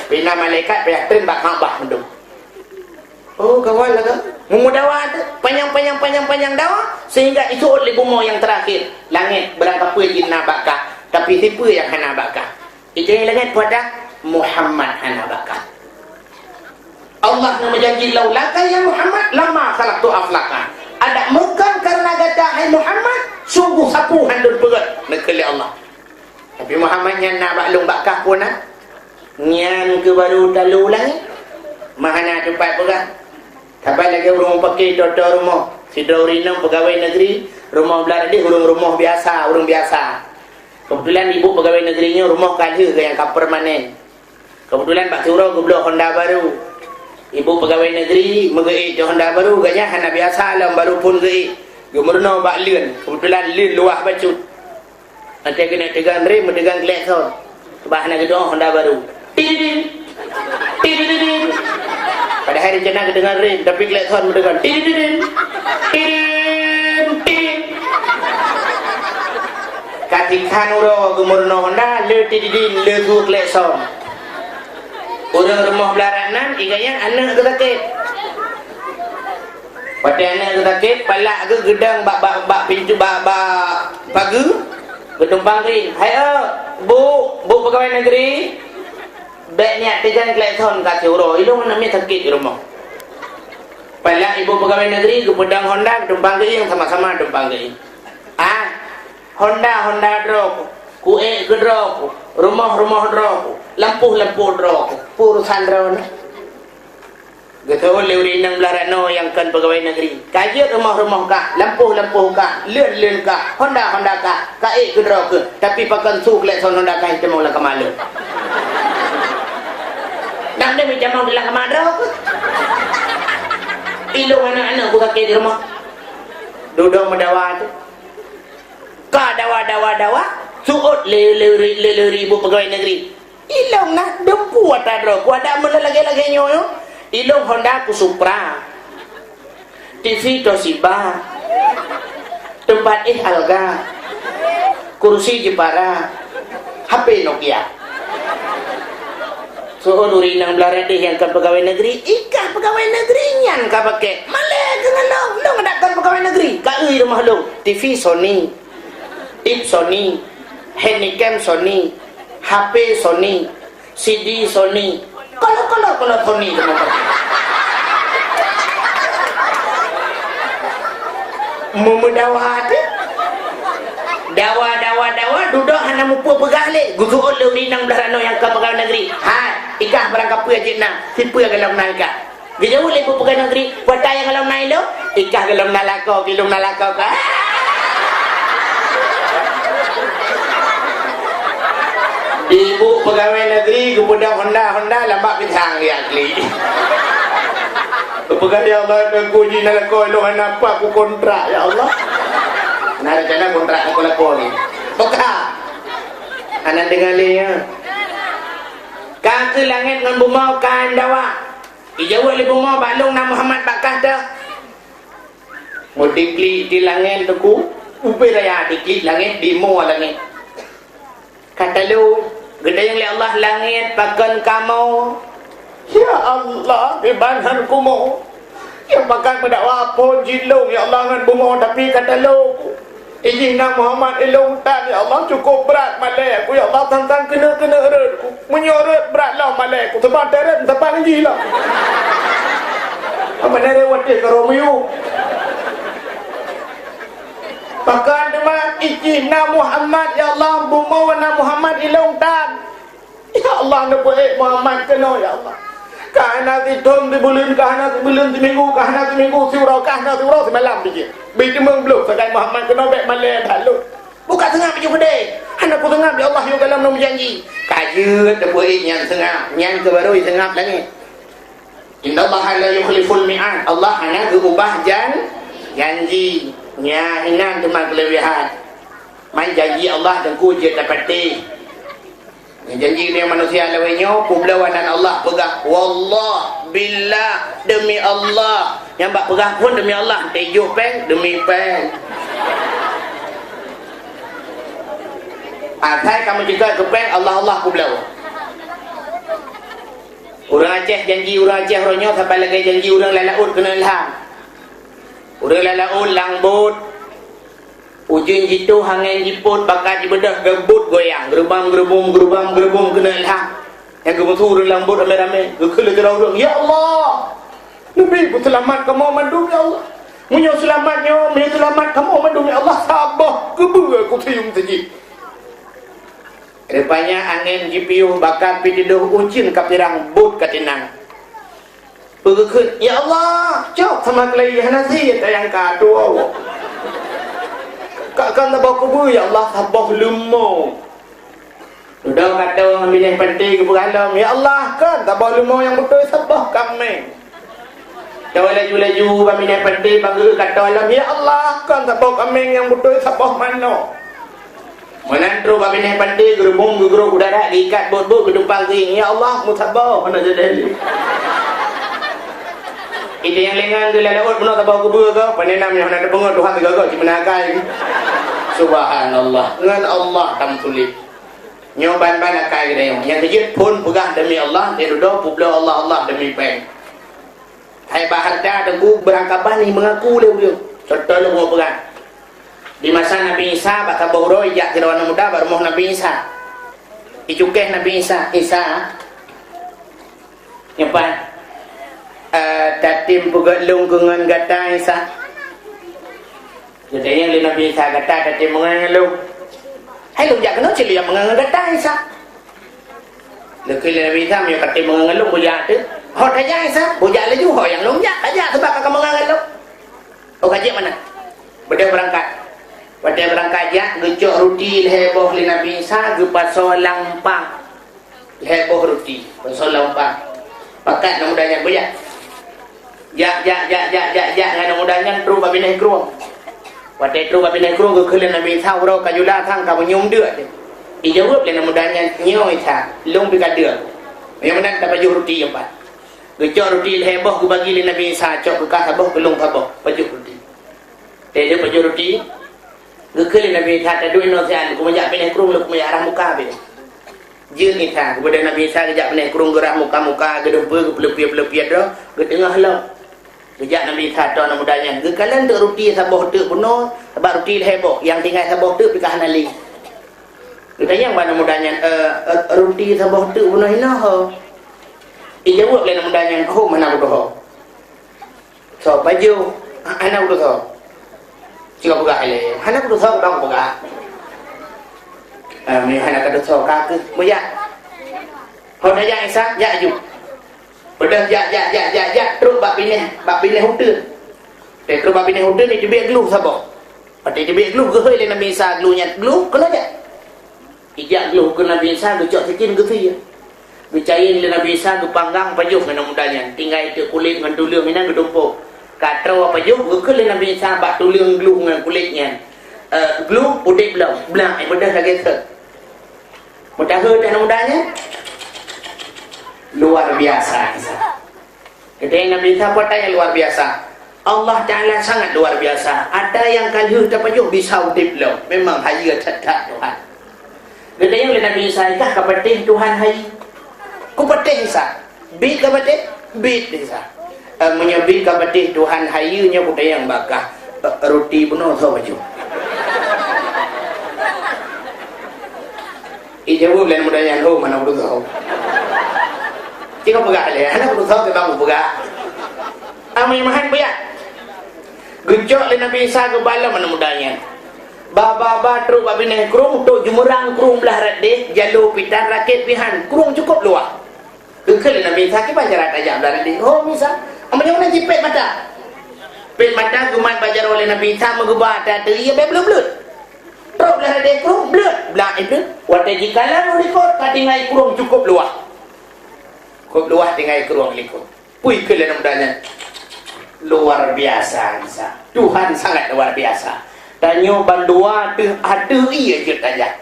Pih na malaikat pih treun bak Ka'bah mandum. Oh, kawan lah kan? Meumudawa tu, panyang-panyang, panyang-panyang dawa, sehingga isuôt lé bumoe nyang terakhir. Langét, barangkapeue jih na bak kah, tapi sipeue nyang hana bak kah? Itu nyang langét peue ata? Muhammad hana bak kah. Allah na meujanji, "Laulaka ya Muhammad, lama khalaqtu aflaka." Adak meukon kareuna gata, hai Muhammad, sungguh sapeue han lôn peugöt, neukheun lé Allah. Tapi Muhammad nyan na bak lôn bak kah peue na? Nyan keuh baru talo langét. Meuhana teumpat peugah. Saban lagèe ureueng mupakè toe-toe rumoh. Sidroe ureueng inong peugawée negeri, rumoh blah deh ureueng rumoh biasa, ureueng biasa. Keubeutulan ibu peugawée negeri nyoe rumoh ka lheueh nyang ka permanen. Keubeutulan bak siuroe geubloe honda baru. Ibu peugawée negeri meugeuék di honda baru, gobnyan hana biasa lom baru phon geuék. Geumeurunoe bak leuen, keubeutulan leuen luwah bacut. Watèe keuneuk teugon rem, meuteugon klakson. Bah na geudong honda baru. Tididin! Tididin! Padahai rencana geuteugon rem, tapi klakson meuteugon. Tididin! Tididin! Tididin! Ka tikhan uroe geumeurunoe honda, le tididin, le su klakson. Ureueng rumoh blah rot nan, igaya aneuk geusakét. Watèe aneuk sakét, palak geuh geudong bak, bak, bak pintoe, bak, bak pageue, geutumpang keuieng. "Hai, eh, Bu, Bu peugawée negeri, bèk neujak teujon klakson ka siuroe, ilôn aneuk miet sakét di rumoh." Palak ibu peugawée negeri geupeudong honda, geutumpang keuieng, sama-sama tumpang keuieng. "Ah, honda, honda droe ku, kuék keu droe ku, rumoh, rumoh droe ku, lampôh, lampôh droe ku, peue urosan droeneuh?" Geuseuôt lé ureueng inong blah rot nan nyang kon peugawée negeri. "Ka jeuet rumoh-rumoh kah, lampôh-lampôh kah, leuen-leuen kah, honda-honda kah, ka ék keu droe keuh, tapi pakon su klakson honda kah itamong lam kama lôn? Dang deuh itamong di lam kama droe keuh. Ilôn aneuk-aneuk ku sakét di rumoh." Dudoe meudawa tu. Ka dawa, dawa, dawa, seuôt lé, lé, lé, lé, lé ibu peugawée negeri. Ilôn na dumpeue ata droe ku, adak meulagèe-lagèe nyoe, nyoe. Ilôn honda ku Supra. T V Toshiba. Teumpat éh Alga. Kursi Jepara. H P Nokia. Seuôt ureueng inong blah rot deh nyang kon peugawée negeri, i kah peugawée negeri nyan ka pakèk. Malèe keuh ngon lôn, lôn adak kon peugawée negeri. Negeri, ka eu rumoh lôn, T V Sony, tip Sony, handycam Sony, H P Sony, C D Sony. Kalau, kalau, kalau Sony tu mau pakai. Meumeudawa teuh. Dawa, dawa, dawa, dudoe hana mupeue peugah lé. Geuseuôt lé ureueng inong blaih ranoe nyang ka pegawai negeri. Hai, ikah barang kapeue jeuet na, sipeue golom na ikah. Geujaweueb lé peugawai negeri, "Peue ata nyang golom na ilôn?" "Ikah golom na lakoe, ilôn na lakoe kah." Ibu pegawai negeri geupeudong honda-honda lam bak pisang dia klik. Peugah, "Ya Allah, Teungku, jih na lakoe lôn hana pat kukontrak, ya Allah." Na rencana kontrak lakoe-lakoe ni. Oka. Hana deungoe lé, ya. Ka keu langét ngon bumoe ka dawa. Ijaweueb lé bumoe, "Bak lôn na Muhammad bak kah teuh." Meudiklik di langét Teungku, ubé raya diklik langét, di moe langét. Ka talo, geutanyong lé Allah, "Langét, pakon kamoe?" "Ya Allah, kiban han kumoe. Nyang pakat meudakwa phon jih lôn, ya Allah, ngon bumoe, tapi ka talo. Ijih na Muhammad ilôn tan, ya Allah, cukup brat malée ku, ya Allah, tantang keuneuk-keuneuk rot ku. Meunyoe rot brat lom malée ku, teuma teuret, teuma jih lom." Apa nere watée ka Romeo? Pakon teuma ijih na Muhammad, ya Allah, bumoe na Muhammad ilôn tan. Ya Allah, neupeuék Muhammad keunoe, ya Allah. Ka hana sithon sibuleuen, ka hana sibuleuen siminggu, ka hana siminggu siuroe, ka hana siuroe simalam pih jih. Bit teumeung bloh sagai Muhammad keunoe bék malée that lôn. Buka seungab baju keudée. Hana kuseungab, ya Allah, yôh gohlom lôn meujanji. Ka jeuet neupeuék nyan seungab, nyan keuh barô jiseungab langét. Innallaha la yukhliful mi'ad. Allah hana geuubah jan-, janji. Nyan inan teuma keuleubehan. Man janji Allah Teungku jeuet tapatéh. Janji ngon manusia lawét nyoe, peubloe nan Allah peugah, "Wallah, billah, demi Allah." Nyang bak peugah phon demi Allah, teujoh péng, demi péng. Asai ka meuceukat keu péng, Allah, Allah peubloe. Ureuëng Aceh janji ureuëng Aceh uroe nyoe saban lagée janji ureuëng lam laôt keuneuk ilham. Ureuëng lam laôt lam bot, ujeuen jitôh, angén jipôt, bakat jibeudôh, geubot goyang, geurubam-geurubum, geurubam-geurubum keuneuk ilham. Nyang geumeusu ureuëng lam bot ramé-ramé, geukheun lé sidroe ureuëng, "Ya Allah, neubi peuseulamat kamoe mandum, ya Allah. Meunyoe seulamat nyoe, meunyoe seulamat kamoe mandum, ya Allah, saboh keubeue kusium teujih." Rupanya angén jipiôh, bakat pih tidôh, ujeuen ka pirang, bot ka tinang. Peugeukeut, "Ya Allah, cok sama keulai hana sie tayang ka atoe." Ka, ka saboh keubeue, "Ya Allah, saboh leumo." Dudoe ka atoe ngon binéh panté geupeugah lom, "Ya Allah, kon saboh leumo nyang beutôi, saboh kaméng." Tawa laju-laju bak binéh panté, bak geuh ka atoe lom, "Ya Allah, kon saboh kaméng nyang beutôi, saboh manok." Meunan trok bak binéh panté, geurubum geugrôp u darat, geuikat bot-bot, geutumpang keuieng, "Ya Allah, meusaboh hana jadi." Ide nyang lengan geuh lam laôt, bunoe saboh keubeue goe, pane nam nyang hana teupeungoh Tuhan sigoe-goe, cit meunan akai. Subhanallah, ngon Allah tameusulet. Nyoe ban-ban akai geutanyoe. Nyang keujeuet phon peugah demi Allah, di dudoe peubloe Allah, Allah demi péng. Hai bak hareuta Teungku, beurangkaban ni meungaku lé ureuëng. Contoh lôn peugah. Di masa Nabi Isa bak saboh uroe jak sidroe aneuëk muda bak rumoh Nabi Isa. Icukéh Nabi Isa, "Isa, nyoe pat, eh, tatem peugét lôn keu ngon gata, Isa?" Geutanyong lé Nabi Isa, "Gata tatem meungon ngon lôn?" "Hai lôn jak keunoe cit lôn jak meungon ngon gata, Isa." Geukheun lé Nabi Isa, "Meunyoe katem meungon ngon lôn, bujak teuh." "Ho tajak, Isa?" "Bujak laju, ho nyang lôn jak, tajak, sabab ka kameungon ngon lôn." "Oh, ka jeuet meunan." Beudôh beurangkat. Watée beurangkat jak, geucok ruti lhée boh lé Nabi Isa, geupasoe lam umpang. Lhée boh ruti, pasoe lam umpang. Pakat aneuëk muda nyan, "Bujak." Jak, jak, jak, jak, jak, jak ngon aneuëk muda nyan trok bak binéh krueng. Watée trok bak binéh krueng, geukheun lé Nabi Isa, "Uroe ka jula sang ka meunyium deuk teuh." Ijaweueb lé aneuëk muda nyan, "Nyoe Isa, lôn pih ka deuk. Meunyoe meunan tapajoh ruti nyoe pat." Geucok ruti lhée boh geubagi lé Nabi Isa, "Cok keu kah saboh, keu lôn saboh, pajoh ruti." Watée jeuet pajoh ruti, geukheun lé Nabi Isa, "Taduek inoe siat, lôn keumeujak binéh krueng, lôn keumeujak rhah muka beh." Jeuet Isa, geubeudôh Nabi Isa geujak binéh krueng, geurhah muka-muka, geudeumpeu, geupeuleupie-peuleupie droe, geuteungoh lom. Geujak Nabi Isa ateueh aneuk muda nyan, geukalon teuk ruti saboh teuk bunoe, sabab ruti lhèe boh, nyang tinggai saboh teuk pih ka hana lé. Geutanyong bak aneuk muda nyan, "Eh, eh, ruti saboh teuk bunoe hinoe ho?" Ijaweueb lé aneuk muda nyan, "Hom, hana kutuho." "Soe pajoh?" "Hana kutuho." Sigoe peugah ilèe, "Hana kutuho, bang peugah." "Eh, meunyoe hana katuho, ka keuh, beujak." Ho tajak Isa, jak aju. Peudeuh jak, jak, jak, jak, jak, trok bak binéh, bak binéh uteuen. Trok bak binéh uteuen, iteubiet glôh saboh. Watèe iteubiet glôh, geuhôi lé Nabi Isa glôh nyan, "Glôh, keunoe jak." Ijak glôh keu Nabi Isa, geucok sikin geusie. Geucayeng lé Nabi Isa, geupanggang pajoh ngon aneuk muda nyan. Tinggai teuk kulét ngon tuleueng inan geutumpôk. Ka troe pajoh, geukheun lé Nabi Isa bak tuleueng glôh ngon kulét nyan, "Eh, glôh udép lom." Blang, eh, beudôh lagèe sot. Meuteumé aneuk muda nyan, luar biasa Isa. Geutanyong Nabi Isa, "Peue ata nyang luar biasa?" "Allah Taala sangat luar biasa. Ata nyang ka lheueh tapajoh bisa udép lom. Memang hayeue that-that Tuhan." Geutanyong lé Nabi Isa, "Kah ka patéh Tuhan hayeue?" "Kupatéh Isa." "Biet ka patéh?" "Biet Isa." "Eh, meunyoe biet ka patéh Tuhan hayeue, nyoe kutanyong bak kah, eh, ruti bunoe soe pajoh?" Ijaweueb lé aneuk muda nyan, "Hom, hana kutuho." Sigoe peugah ilèe, "Hana kutuho, bang peugah." Amai mahan buya. Geucok lé Nabi Isa geuba lom aneuk muda nyan. Ba, ba, ba trok bak binéh krueng, trok jeumeurang krueng blah rot deh, jaloe pitan rakét pih han, krueng cukôp luwah. Geukheun lé Nabi Isa, "Kiban cara tajak blah rot deh?" "Hom Isa." "Meunyoe na jipét mata." Pét mata geumat bak jaroe lé Nabi Isa, meugeuba ata ateueh ié bèk bleuet-bleuet. Trok blah rot deh krueng, bleuet, blang ié bleuet. Watèe jikalon u likot, ka tinggai krueng cukôp luwah. Cukôp luwah tinggai krueng likot. Peue kheun lé aneuk muda nyan? "Luar biasa Isa. Tuhan sangat luar biasa. Tanyoe bandua teuh ateueh ié jeuet tajak."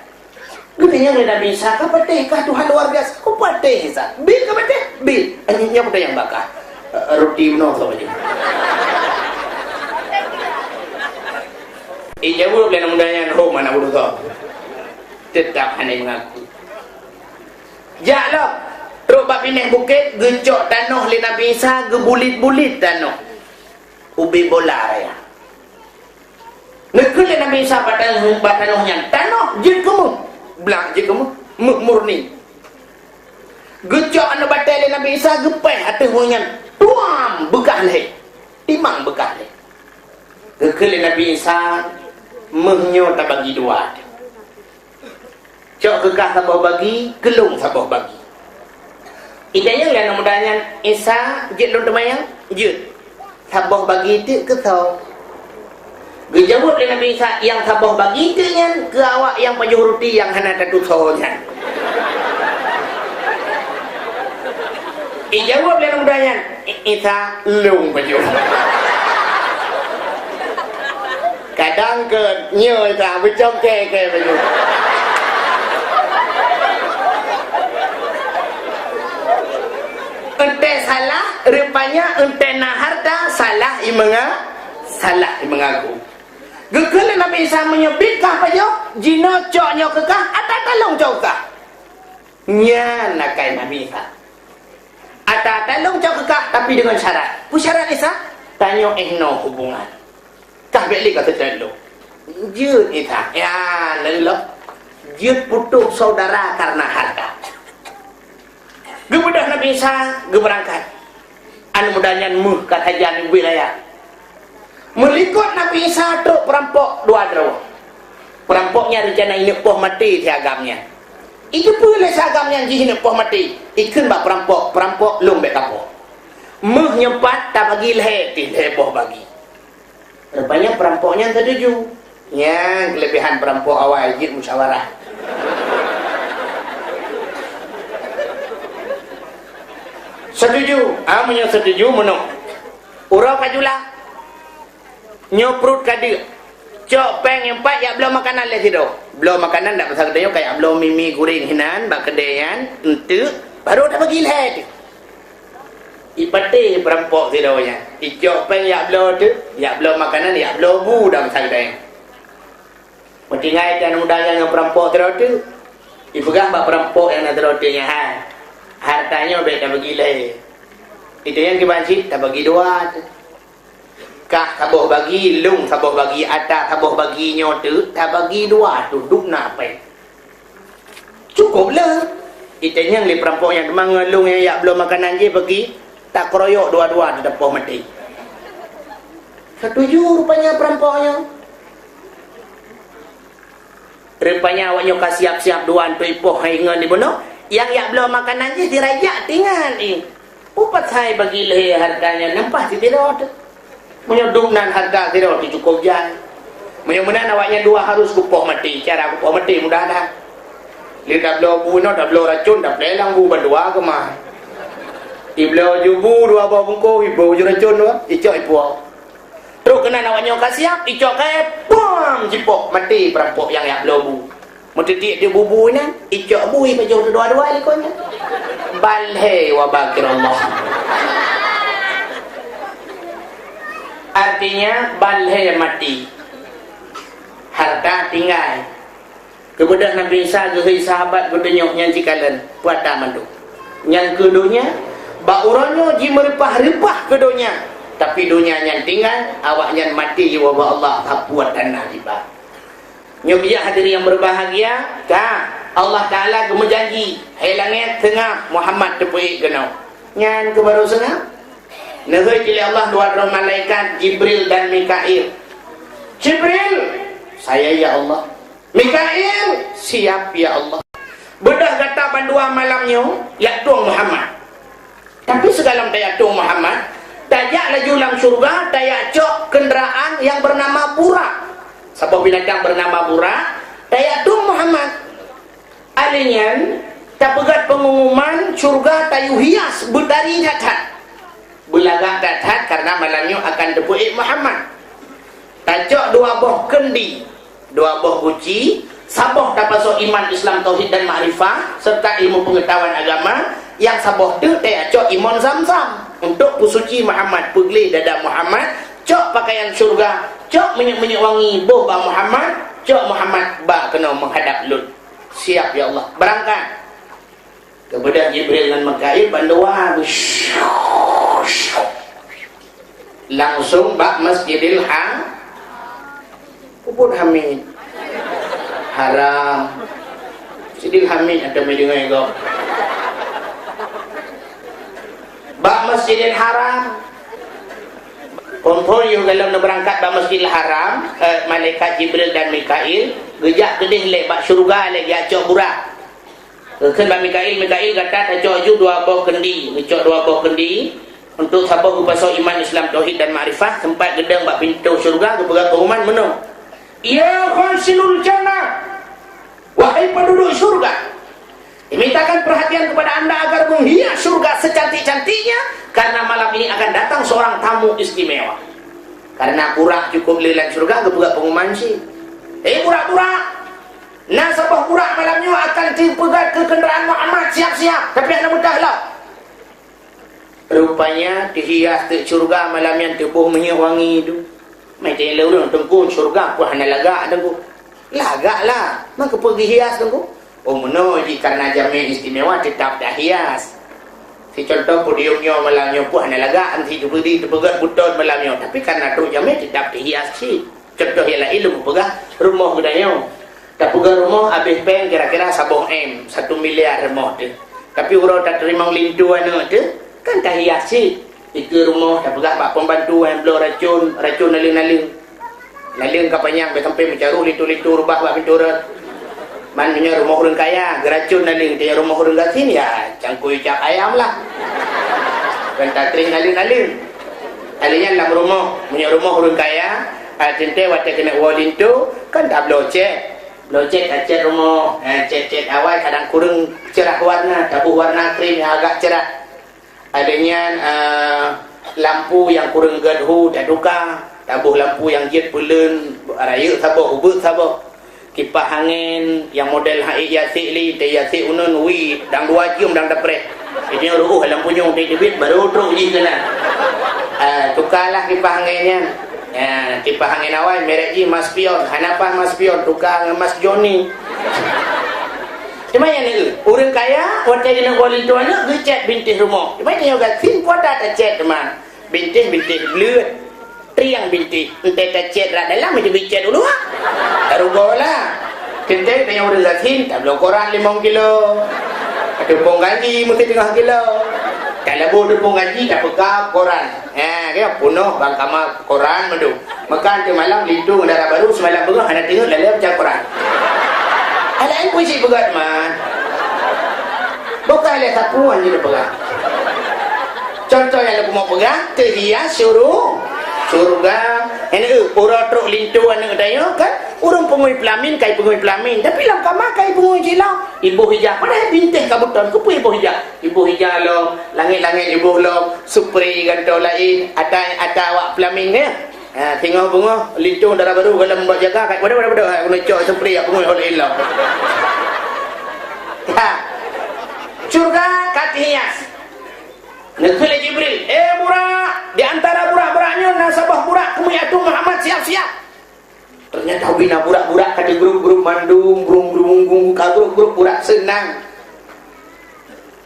Geutanyong lé Nabi Isa, "Ka patéh kah Tuhan luar biasa?" "Kupatéh Isa." "Biet ka patéh?" "Biet." "Nyoe, nyoe kutanyong bak kah, eh, ruti bunoe soe pajoh?" Ijaweueb lé aneuk muda nyan, "Hom, hana kutuho." Teutap hana meungaku. Jak lom, trok bak binéh bukét, geucok tanoh lé Nabi Isa, geubulit-bulit tanoh. Ubé bola raya. Neukheun lé Nabi Isa bak tanoh, bak tanoh nyan, "Tanoh jeuet keu méuh." Blang jeuet keu méuh, méuh murni. Geucok aneuk batèe lé Nabi Isa, geupéh ateueh méuh nyan. Tuam! Beukah lhèe. Timang beukah lhèe. Geukheun lé Nabi Isa, "Méuh nyoe tabagi dua." Cok keu kah saboh bagi, keu lôn saboh bagi. Itanyong lé aneuk muda nyan, "Isa, jeuet lôn teumayang?" "Jeuet." "Saboh bagi teuk keu soe?" Geujaweueb lé Nabi Isa, "Nyang saboh bagi teuk nyan keu awak nyang pajoh ruti nyang hana tatusoe nyan." Ijaweueb lé aneuk muda nyan, "I-, Isa, lôn pajoh." Kadang keu nyoe Isa beucom kèe-kèe pajoh. Eunteuk salah, rupanya eunteuk na hareuta, salah imeunga-, salah imeungaku. Geukheun lé Nabi Isa, "Meunyoe biet kah pajoh, jinoe cok nyoe keu kah, ata-ata lôn cok keu kah." Nyan akai Nabi Isa. "Ata-ata lôn cok keu kah, tapi deungon syarat." "Peue syarat Isa?" "Tanyoe 'oh noe hubungan. Kah bèk lé ka seutôt lôn." "Jeuet Isa." "Ya, lôn lôn." Jeuet putôh saudara karena harta. Geubeudôh Nabi Isa geubeurangkat. Aneuk muda nyan méuh ka sajan ubé raya. Meulikot Nabi Isa trok peurampok dua droe. Peurampok nyan reuncana ineuk poh maté si agam nyan. Ijeupeue lé si agam nyan jih ineuk poh maté. Ikheun bak peurampok, "Peurampok, lôn bèk kapoh. Méuh nyoe pat tabagi lhèe pih lhèe boh bagi." Rupanya peurampok nyan seutuju. Nyan keulebihan peurampok awai jeuet musyawarah. Seutuju. Ah, meunyoe seutuju, meunoe. Uroe ka jula. Nyoe pruet ka deuk. Cok péng nyang pat jak bloe makanan lé sidroe. Bloe makanan dak masa geutanyoe ka jak bloe mi-mi guréng hinan bak keudè nyan, eunteuk, barô tabagi lhèe teuk. Ipatéh peurampok sidroe nyan. Icok péng jak bloe teuk, jak bloe makanan, jak bloe bu dak masa geutanyoe. Meutinggai tan muda nyan ngon peurampok sidroe teuk. Ipeugah bak peurampok nyang na sidroe teuk nyan, "Hai, hareuta nyoe bèk tabagi lhèe. Itanyong kiban cit tabagi dua teuk." Saboh bagi lông, saboh bagi ata, saboh bagi nyoe teuk, tabagi dua tu, dum na apèe. Cukôp le. Itanyong lé peurampok nyan, teuma ngon lông nyang jak bloe makanan jih bagi, takeroyok dua-dua, teupoh maté. Setuju rupanya peurampok nyan. Rupanya awak nyoe ka siap-siap dua untuk ipoh hai ngon dibunoe. Nyang jak bloe makanan jih dirajak tinggai. Upat hai bagi lhèe hareuta nyan, nampah sidroe teuk. Meunyoe dum nan hareuta sidroe teuk cukôp jai. Meunyoe meunan awak nyan dua harus kupoh maté. Cara kupoh maté mudah that. Lé tabloe bu inoe, tabloe racôn, taplé lam bu bandua keumah. Ibloe ju bu dua boh bungkôh, ibloe ju racôn dua, icok ipoh. Trôk keunan awak nyoe ka siap, icok kayèe, pam! Jipoh, maté peurampok nyang jak bloe bu. Meuteudiek di bu-bu nyan, icok bui pajoh dua-dua likot nyan. Bal lhèe wa bakir Allah. Artinya, bal lhèe maté. Hareuta tinggai. Keubeudôh Nabi Isa geuhôi sahabat geutunyok nyan sikalon, peue ata mandum. Nyan keuh donya, bak uroe nyoe jimeureupah-reupah keu donya, tapi donya nyan tinggai, awak nyan maté ubak Allah, sapeue tanah diba. Nyoe biak hadirin yang berbahagia, ka Allah Taala geumeujanji, hai langèt seungab Muhammad teupeuék keunoe. Nyan keuh barô seungab. Neuhôi lé Allah dua droe malaikat, Jibril dan Mikail. Jibril, "Saya, ya Allah." Mikail, "Siap, ya Allah." Beudôh gata bandua malam nyoe, jak tueng Muhammad. Tapi sigohlom tajak tueng Muhammad, tajak laju lam syeuruga, tajak cok keundaraan nyang beunama Burak. Saboh binatang beunama Burak, tajak tueng Muhammad. Alèh nyan, tapeugöt peungumuman syeuruga tayue hias beutari that-that. Beulagak that-that kareuna malam nyoe akan teupeuék Muhammad. Tacok dua boh keundi, dua boh guci, saboh tapasoe iman, Islam, tauhid dan makrifah, serta ilmu peungeutahuan agama, nyang saboh teuk tacok imon Zamzam untuk peusuci Muhammad, peugleh dada Muhammad, cok pakaian syeuruga, cok minyeuk-minyeuk wangi boh bak Muhammad, cok Muhammad ba keunoe meuhadap lôn. Siap, ya Allah. Beurangkat. Keubeudôh Jibril ngon Mikail bandua langsung bak Masjidil Ha-, peubuet hamid. Haram. Masjidil Hamid atau meudeungoe gob. Bak Masjidil Haram. Phôn-phôn yoh gohlom neubeurangkat bak Masjidil Haram, eh, malaikat Jibril dan Mikail geujak keudeh lé bak syeuruga lé geujak cok Burak. Geukheun bak Mikail, "Mikail, gata tacok ju dua boh keundi." Geucok dua boh keundi untuk saboh geupasoe iman, Islam, tauhid dan makrifah, sempat geudong bak pintoe syeuruga geupeugah pengumuman meunoe, "Ya khazinul jannah, wahai penduduk syurga, dimintakan perhatian kepada anda agar menghias syurga secantik-cantiknya, karena malam ini akan datang seorang tamu istimewa." Karena Burak cukôp le lam syeuruga geupeugah pengumuman cit. "Eh, Burak-Burak! Na saboh Burak malam nyoe akan teupeugöt keu keundaraan Muhammad, siap-siap, tapi hana meudah lom." Rupanya teuhias teuk syeuruga malam nyan, teuboh minyeuk wangi tu. Meuteuleu ureueng, "Teungku, syeuruga peue hana lagak, Teungku?" "Lagak lah, meukeupeu geuhias, Teungku?" "Oh, meunoe jih, kareuna jamé istimewa teutap tahias." Si contoh podium nyoe malam nyoe peue hana lagak, si teupeudi teupeugöt beuton malam nyoe, tapi kareuna trok jamé teutap tahias cit. Contoh nyang laén lôn peugah rumoh geutanyoe. Tapeugah rumoh habéh péng kira-kira saboh M, satu miliar rumoh teuh. Tapi uroe tateurimong linto aneuk teuh, kan tahias cit. Ikeue rumoh tapeugah bak pembantu nyang bloe racôn, racôn naleueng-naleueng. Naleueng ka panyang bèk sampai meucaroh linto-linto reubah bak pintoe rot. Man meunyoe rumoh ureueng kaya, geuracôn naleueng, tanyoe rumoh ureueng gasien, ya, cangkôi cap ayam lah. Kan tatreh naleueng-naleueng. Alèh nyan lam rumoh, meunyoe rumoh ureueng kaya, ah, teuntèe watèe keuneuk woe linto, kan tabloe cèt. Bloe cèt, tacèt rumoh, eh, cèt-cèt awai kadang kureueng cerah warna, taboh warna krim nyang agak cerah. Alèh nyan, eh, lampu nyang kureueng gèt hu tatuka, taboh lampu nyang jeuet peuleuen, rayeuk saboh, ubeut saboh. Kipah angén nyang model haiek yasek lé, teuh yasek uneun, wi, dang dua jeuem dang tapreh. Nyoe reuôh lam punyueng teuh teubiet, barô trok jih keunan. Ah, tukalah kipah angén nyan. Ah, kipah angén awai merek jih Maspion. Hana paih Maspion, tuka ngon Mas Joni. Teuma nyan ureueng kaya, watèe keuneuk woe linto aneuk, geucèt bintéh rumoh. Teuma nyoe gasien, peue ata tacèt teuma. Bintéh-bintéh bleuet. Riang bintéh, entée tacét rot dalam, meucubit cét u luwa. Tarugoe lah. Teuntée tanyoe ureuëng gasien, tabloe koran limong kilo. Teupông gaji meusti teungoh kilo. Talabu teupông gaji, tapeugah koran. Ha, keu peunoh bang kama koran mandum. Meukan teumalam linto ngon dara barô, seumalam beungoh hana teungeut lalée baca koran. Hana laén pun cit peugah teuma. Bukan lé sapuan jeuet peugah. Contoh nyang lôn peugah, teuhias syuru-, syeuruga. Nyan, eh, uroe trok linto aneuëk tanyoe kan, ureuëng peungui peulamin, kai peungui peulamin. Tapi lam kama kai peungui cit lom. Iboh ija, padahai bintéh ka beuton, keupeue iboh ija? Iboh ija lom, langét-langét iboh lom, supre gantoe laén, ata, ata awak peulamin, ya. Ha, singoh beungoh, linto dara barô, galom bak jaga, kat waduh, waduh, waduh, ha, keuneuk cok supre, ya, peungui hol ilong. Ha. Syeuruga ka teuhias. Neukheun lé Jibril, "Eh, Burak, di antara burak-burak nyoe na saboh burak keumeung ateueh Muhammad siap-siap." Ternyata ubé na burak-burak ka teugrôp-grôp mandum, brung-brung, ka grôp-grôp burak seunang.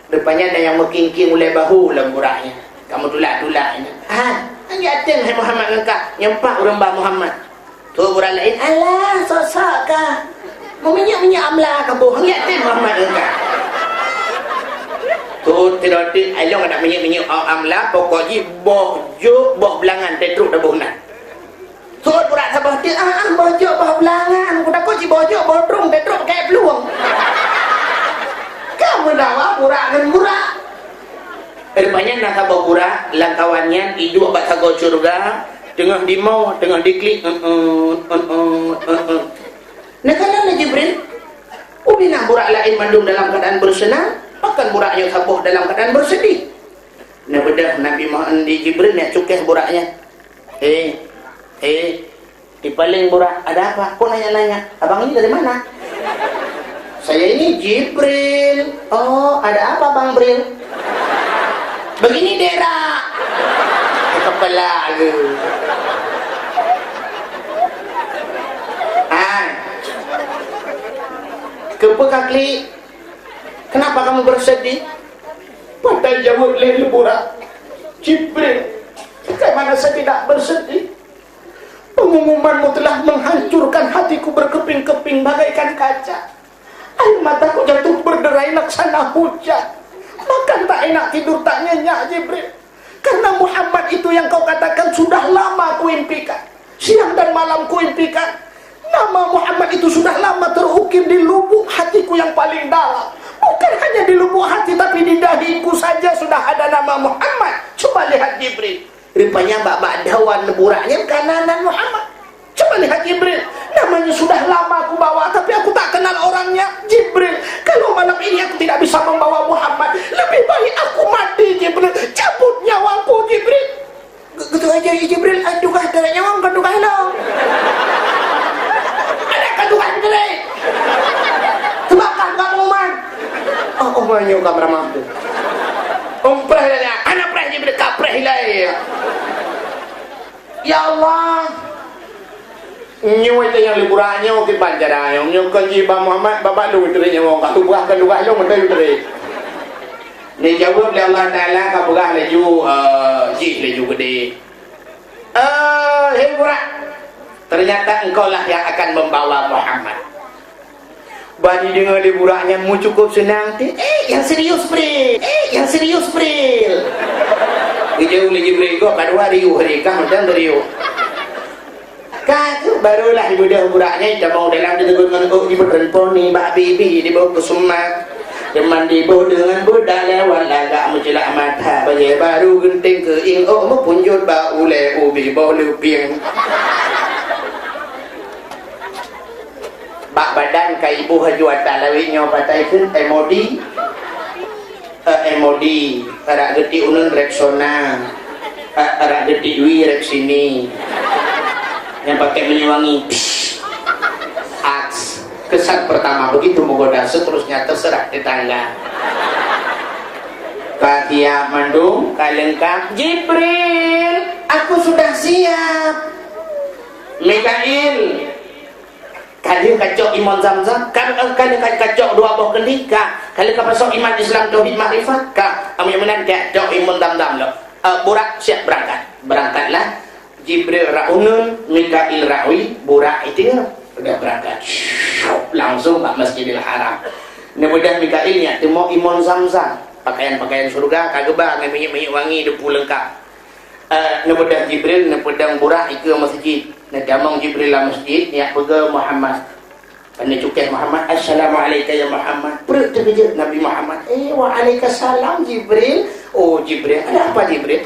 Rupanya na nyang meuking-king ulée bahu lam burak nyan. Ka meutulak-tulak nyan. "Ah, nyan ateueng hai Muhammad ngon kah, nyan pat ureuëng ba Muhammad." Teuh burak laén, "Alah, sosok kah. Meuminyéuk-minyéuk amla kaboh, nyan ateueng Muhammad ngon kah." Teuh tirotik, "Ai lôn adak minyéuk-minyéuk amla, pokok jih boh jôk, boh beulangan, teutrok taboh nan." Sot burak saboh teuk, ah, ah, boh jôk, boh beulangan. Kutakot si boh jôk, boh trueng, teutrok keu plueng. Ka meudawa burak ngon burak. Rupanya na saboh burak, lam kawan nyan, iduek bak sagoe syeuruga, teungoh dimoe, teungoh diklik, eh, eh, eh, eh, eh, eh. Nah, kana lé Jibril, ubé na burak laén mandum dalam keuadaan beuseunang, pakon burak nyoe saboh dalam keuadaan beuseudih. Nah, beudôh Nabi Muhammad di Jibril, nyan cukéh burak nyan. Eh, eh, dipaleng burak, "Ada apa? Kok nanya-nanya? Abang ini dari mana?" "Saya ini Jibril." "Oh, ada apa, Bang Bril?" "Begini, Dera." Kepala lu. Ah. Keupeue ka klik? Kenapa kamu bersedih? Padahai jaweueb lé burak, "Jibril, bagaimana saya tidak bersedih? Pengumumanmu telah menghancurkan hatiku berkeping-keping bagaikan kaca. Air mataku jatuh berderai laksana hujan. Makan tak enak, tidur tak nyenyak, Jibril. Karena Muhammad itu yang kau katakan sudah lama kuimpikan. Siang dan malam kuimpikan. Nama Muhammad itu sudah lama terukir di lubuk hatiku yang paling dalam. Bukan hanya di lubuk hati, tapi di dahiku saja sudah ada nama Muhammad. Coba lihat, Jibril." Rupanya bak-bak dawan burak nyan kana nan Muhammad. "Coba lihat, Jibril. Namanya sudah lama aku bawa, tapi aku tak kenal orangnya. Jibril, kalau malam ini aku tidak bisa membawa Muhammad, lebih baik aku mati, Jibril. Cabut nyawaku, Jibril." Ge-, geutuan jari Jibril, "Ai, tugaih teuret nyoe, kon tugaih lôn." "Adak ka tugaih teuret. Teumakan bak pengumuman." "Oh, oh, meunyoe ka meuramah tu." "Oh, preh dah nyan." "Hana preh Jibril, ka preh ilai." "Ya Allah." Nyoe teuh nyang lé burak nyoe kiban cara nyoe. Nyoe kon jih ba Muhammad, babah lôn teuret nyoe. Ka tugaih, ka tugaih lôn, meuteui teuret. Dijaweueb lé Allah Taala, ka peugah laju, eh, jih laju keudeh. "Eh, hei burak, ternyata engkaulah yang akan membawa Muhammad." Ban jideungoe lé burak nyan meucukôp seunang teuh. "Eh, nyang serius, Bril. Eh, nyang serius, Bril." Geujaweueb lé Jibril, "Gob ka dua riuh hari kah mantong beuriuh." Ka tu barulah ibeudôh burak nyan, itamong dalam, diteugot ngon ôk, ibeutreun poni bak bibi, diboh keu seumah. Teuma diboh deungon buet lewat lagak meucilak mata, bajée baru geunteng keuieng, ôk meupunjot bak ulée, ubé boh leupieng. Bak badan ka iboh aju ata lawét nyoe, patai kheun M O D. Eh, M O D, arak geutik uneun Rexona. Eh, arak geutik wie Rexini. Nyang pakai minyeuk wangi. Psst. Aks. Kesan pertama begitu menggoda, seterusnya terserah tetangga. Ka siap mandum, ka leungkap. Jibril, aku sudah siap. Mikail, ka lheueh kacok imon Zamzam, ka, ka lheueh ka, kacok dua boh kendi, ka, ka lheueh kapasoe iman Islam tauhid makrifat, ka, amun meunan kacok imon Zamzam lom. Eh, Burak siap berangkat. Berangkatlah. Jibril rot uneun, Mikail rot wie, Burak itu udah berangkat. Langsung bak Masjidil Haram. Neubeudôh Mikail nyan teumok imon Zamzam. Pakaian-pakaian syurga ka geuba ngon minyeuk-minyeuk wangi, debu leungkap. Eh, neubeudôh Jibril, neupeudong Burak ikeue masjid. Neutamong Jibril lam masjid, nyak peugah Muhammad. Kan neucukeh Muhammad, "Assalamu'alaika ya Muhammad." Peureuk teukeujot Nabi Muhammad. "Eh, wa'alaikasalam Jibril." "Oh, Jibril. Ada apa Jibril?"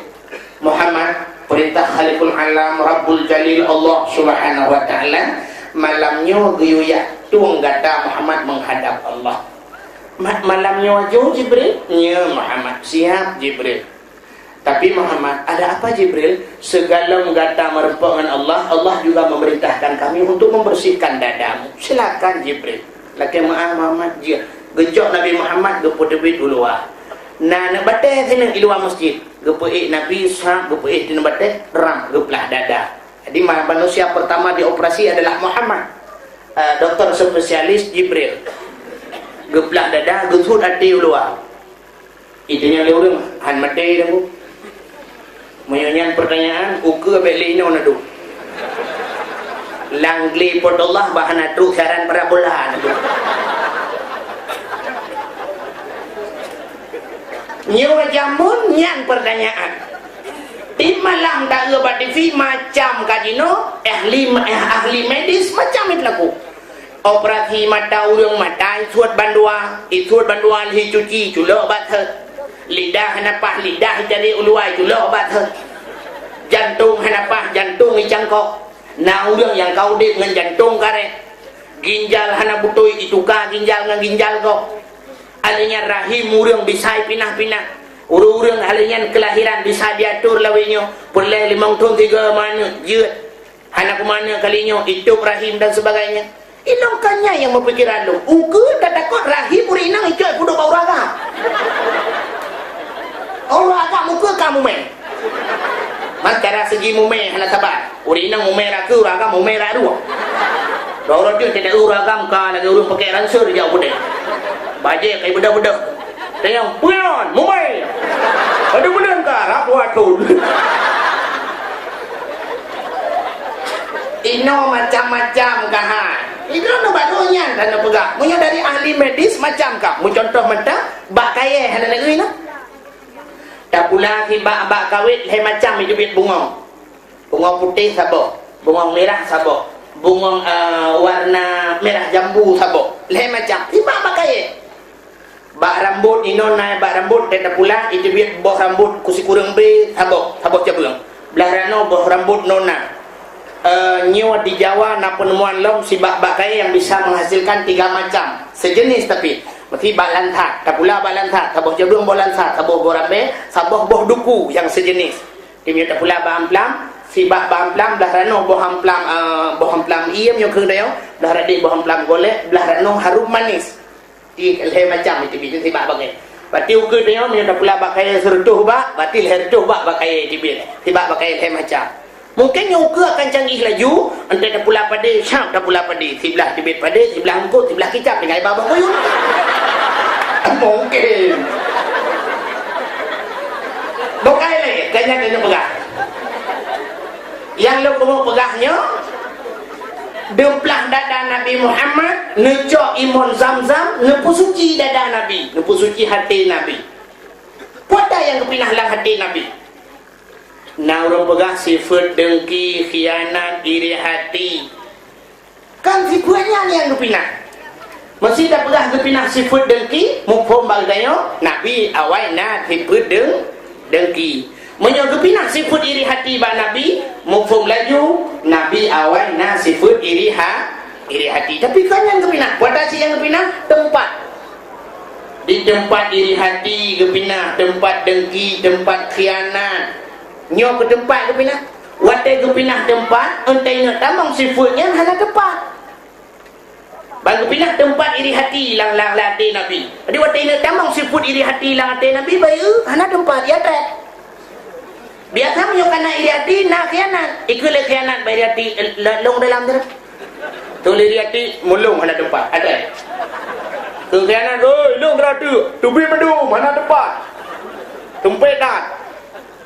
"Muhammad, perintah Khaliqul Alam, Rabbul Jalil, Allah Subhanahu wa Ta'ala, malam nyoe geuyue yak tueng gata Muhammad menghadap Allah." "Ma-, malam nyoe aja Jibril?" "Nya Muhammad." "Siap Jibril." "Tapi Muhammad, ada apa Jibril?" "Segalom gata meureumpok ngon Allah, Allah juga memerintahkan kami untuk membersihkan dadamu." "Silakan Jibril." Lakée meu'ah Muhammad jeuet. Geucok Nabi Muhammad geupeuteubiet u luwa. Na aneuk batée sineuk di luwa masjid. Geupeuék Nabi, srap, geupeuék sineuk batée, ram, geuplah dada. Jadi ma-, manusia pertama dioperasi adalah Muhammad. Eh, doktor spesialis Jibril. Geuplah dada, geusut até u luwa. Itanyong lé ureuëng, "Han maté dah, Bu?" Meunyoe nyan pertanyaan, ukeue bék lé inoe neuduek. Lam glé Po teu Allah bah hana trok siaran parabola neuduek. Nyoe jameun nyan pertanyaan. Di malam taeu bak T V macam ka jinoe, ahli, ahli medis macam itu laku. Operasi mata ureuëng, mata isuet bandua, isuet bandua lheueh cuci, culok bak thot. Lidah hana paih, lidah icari u luwa, culok bak thot. Jantong hana paih, jantong icangkok. Na ureuëng nyang ka udeb ngon jantong kareh. Ginjal hana beutôi, ituka ginjal ngon ginjal gob. Alheuh nyan rahim ureuëng bisa ipinah-pinah. Ureuëng-ureuëng alheuh nyan keulahiran bisa diatur lawét nyoe. Peureulée limong thon tiga ma aneuk jeuet. Hana kumanö kali nyoe, itôb rahim dan sebagainya. Ilong ka nyan nyang meupikiran lôn. Ukeue tatakot rahim ureuëng inong icok pudok bak ureuëng agam. Ureuëng agam ukeue ka mumé. Mantara segi mumé hana sabar. Ureuëng inong mumé rakeue, ureuëng agam mumé raduek. Doro jeuet tidak ureuëng agam ka lagée ureuëng pakai ransel jak udeb. Bajée kai beudôh-beudôh. Tanyong, "Peue nyan, mumai?" Aduh, buleuen ka, rap watôn. Inoe macam-macam ka hai. Inoe nu baru nyan hana peugah. Meunyoe dari ahli medis macam ka. Meucuntoh mantong, bak kayée hana neugui na. Tapula sibak bak kawét lhée macam iteubiet bungong. Bungong putéh saboh, bungong mirah saboh, bungong, eh, warna mirah jambu saboh. Lhée macam. Sibak bak kayée. Bak rambot inoe na bak rambot teuh tapula, iteubiet boh rambot kusikureueng bé saboh, saboh cabeueng. Blah ranoe boh rambot nona. Eh, nyoe di Jawa na peuneumoan lom sibak bak kayée nyang bisa menghasilkan tiga macam. Sejenis tapi. Meusi bak lansat, tapula bak lansat, saboh cabeueng boh lansat, saboh boh rambé, saboh boh duku nyang sejenis. Di meunyoe tapula bak amplam, sibak bak amplam, blah ranoe boh amplam, eh, boh amplam ié meunyoe keu dayoe, blah radeh boh amplam golek, blah ranoe harum manis. Di lhée macam iteubiet sibak bak kayée. Berarti ukeue dayoe meunyoe tapula bak kayée sireutôh bak, berarti lhée reutôh bak bak kayée iteubiet. Sibak bak kayée lhée macam. Mungken nyoe ukeue akan canggih laju, entée tapula padé, syab tapula padé, siblah teubiet padé, siblah eungkôt, siblah kicap tinggai bak boh kuyup. Mungken. Bukai lé, kayaknya kena peugah. Nyang lôn keuneuk peugah nyoe, deuplah dada Nabi Muhammad, neucok imon Zamzam, neupeusuci dada Nabi, neupeusuci até Nabi. Peue nyang geupinah lam até Nabi? Na ureuëng peugah sifeuet deungki, khianat, iri hati. Kan sifeuet nyan nyang geupinah. Meusé tapeugah geupinah sifeuet deungki, muphom bak geutanyoe, Nabi awai na sifeuet deung-, deungki. Meunyoe geupinah sifeuet iri hati bak Nabi, muphom laju, Nabi awai na sifeuet iri ha-, iri hati. Tapi kon nyan geupinah, peue cit nyang geupinah? Teumpat. Di teumpat iri hati geupinah, teumpat deungki, teumpat khianat. Nyoe keu teumpat geupinah. Watée geupinah teumpat, entée ineuk tamong sifeuet nyan hana teumpat. Ban geupinah teumpat iri hati lam, lam, lam até Nabi. Jadi watée ineuk tamong sifeuet iri hati lam até Nabi, bayeue hana teumpat, ya teh. Biasa meunyoe kana iri hati, na khianat. Ikeu lé khianat bak iri hati, eh, lé-, lôn dalam tu. Tuléh iri hati, mulông hana teumpat, ada. Keu khianat, "Oi, lôn geura teuk, teubiet mandum, hana teumpat." Tumpet that.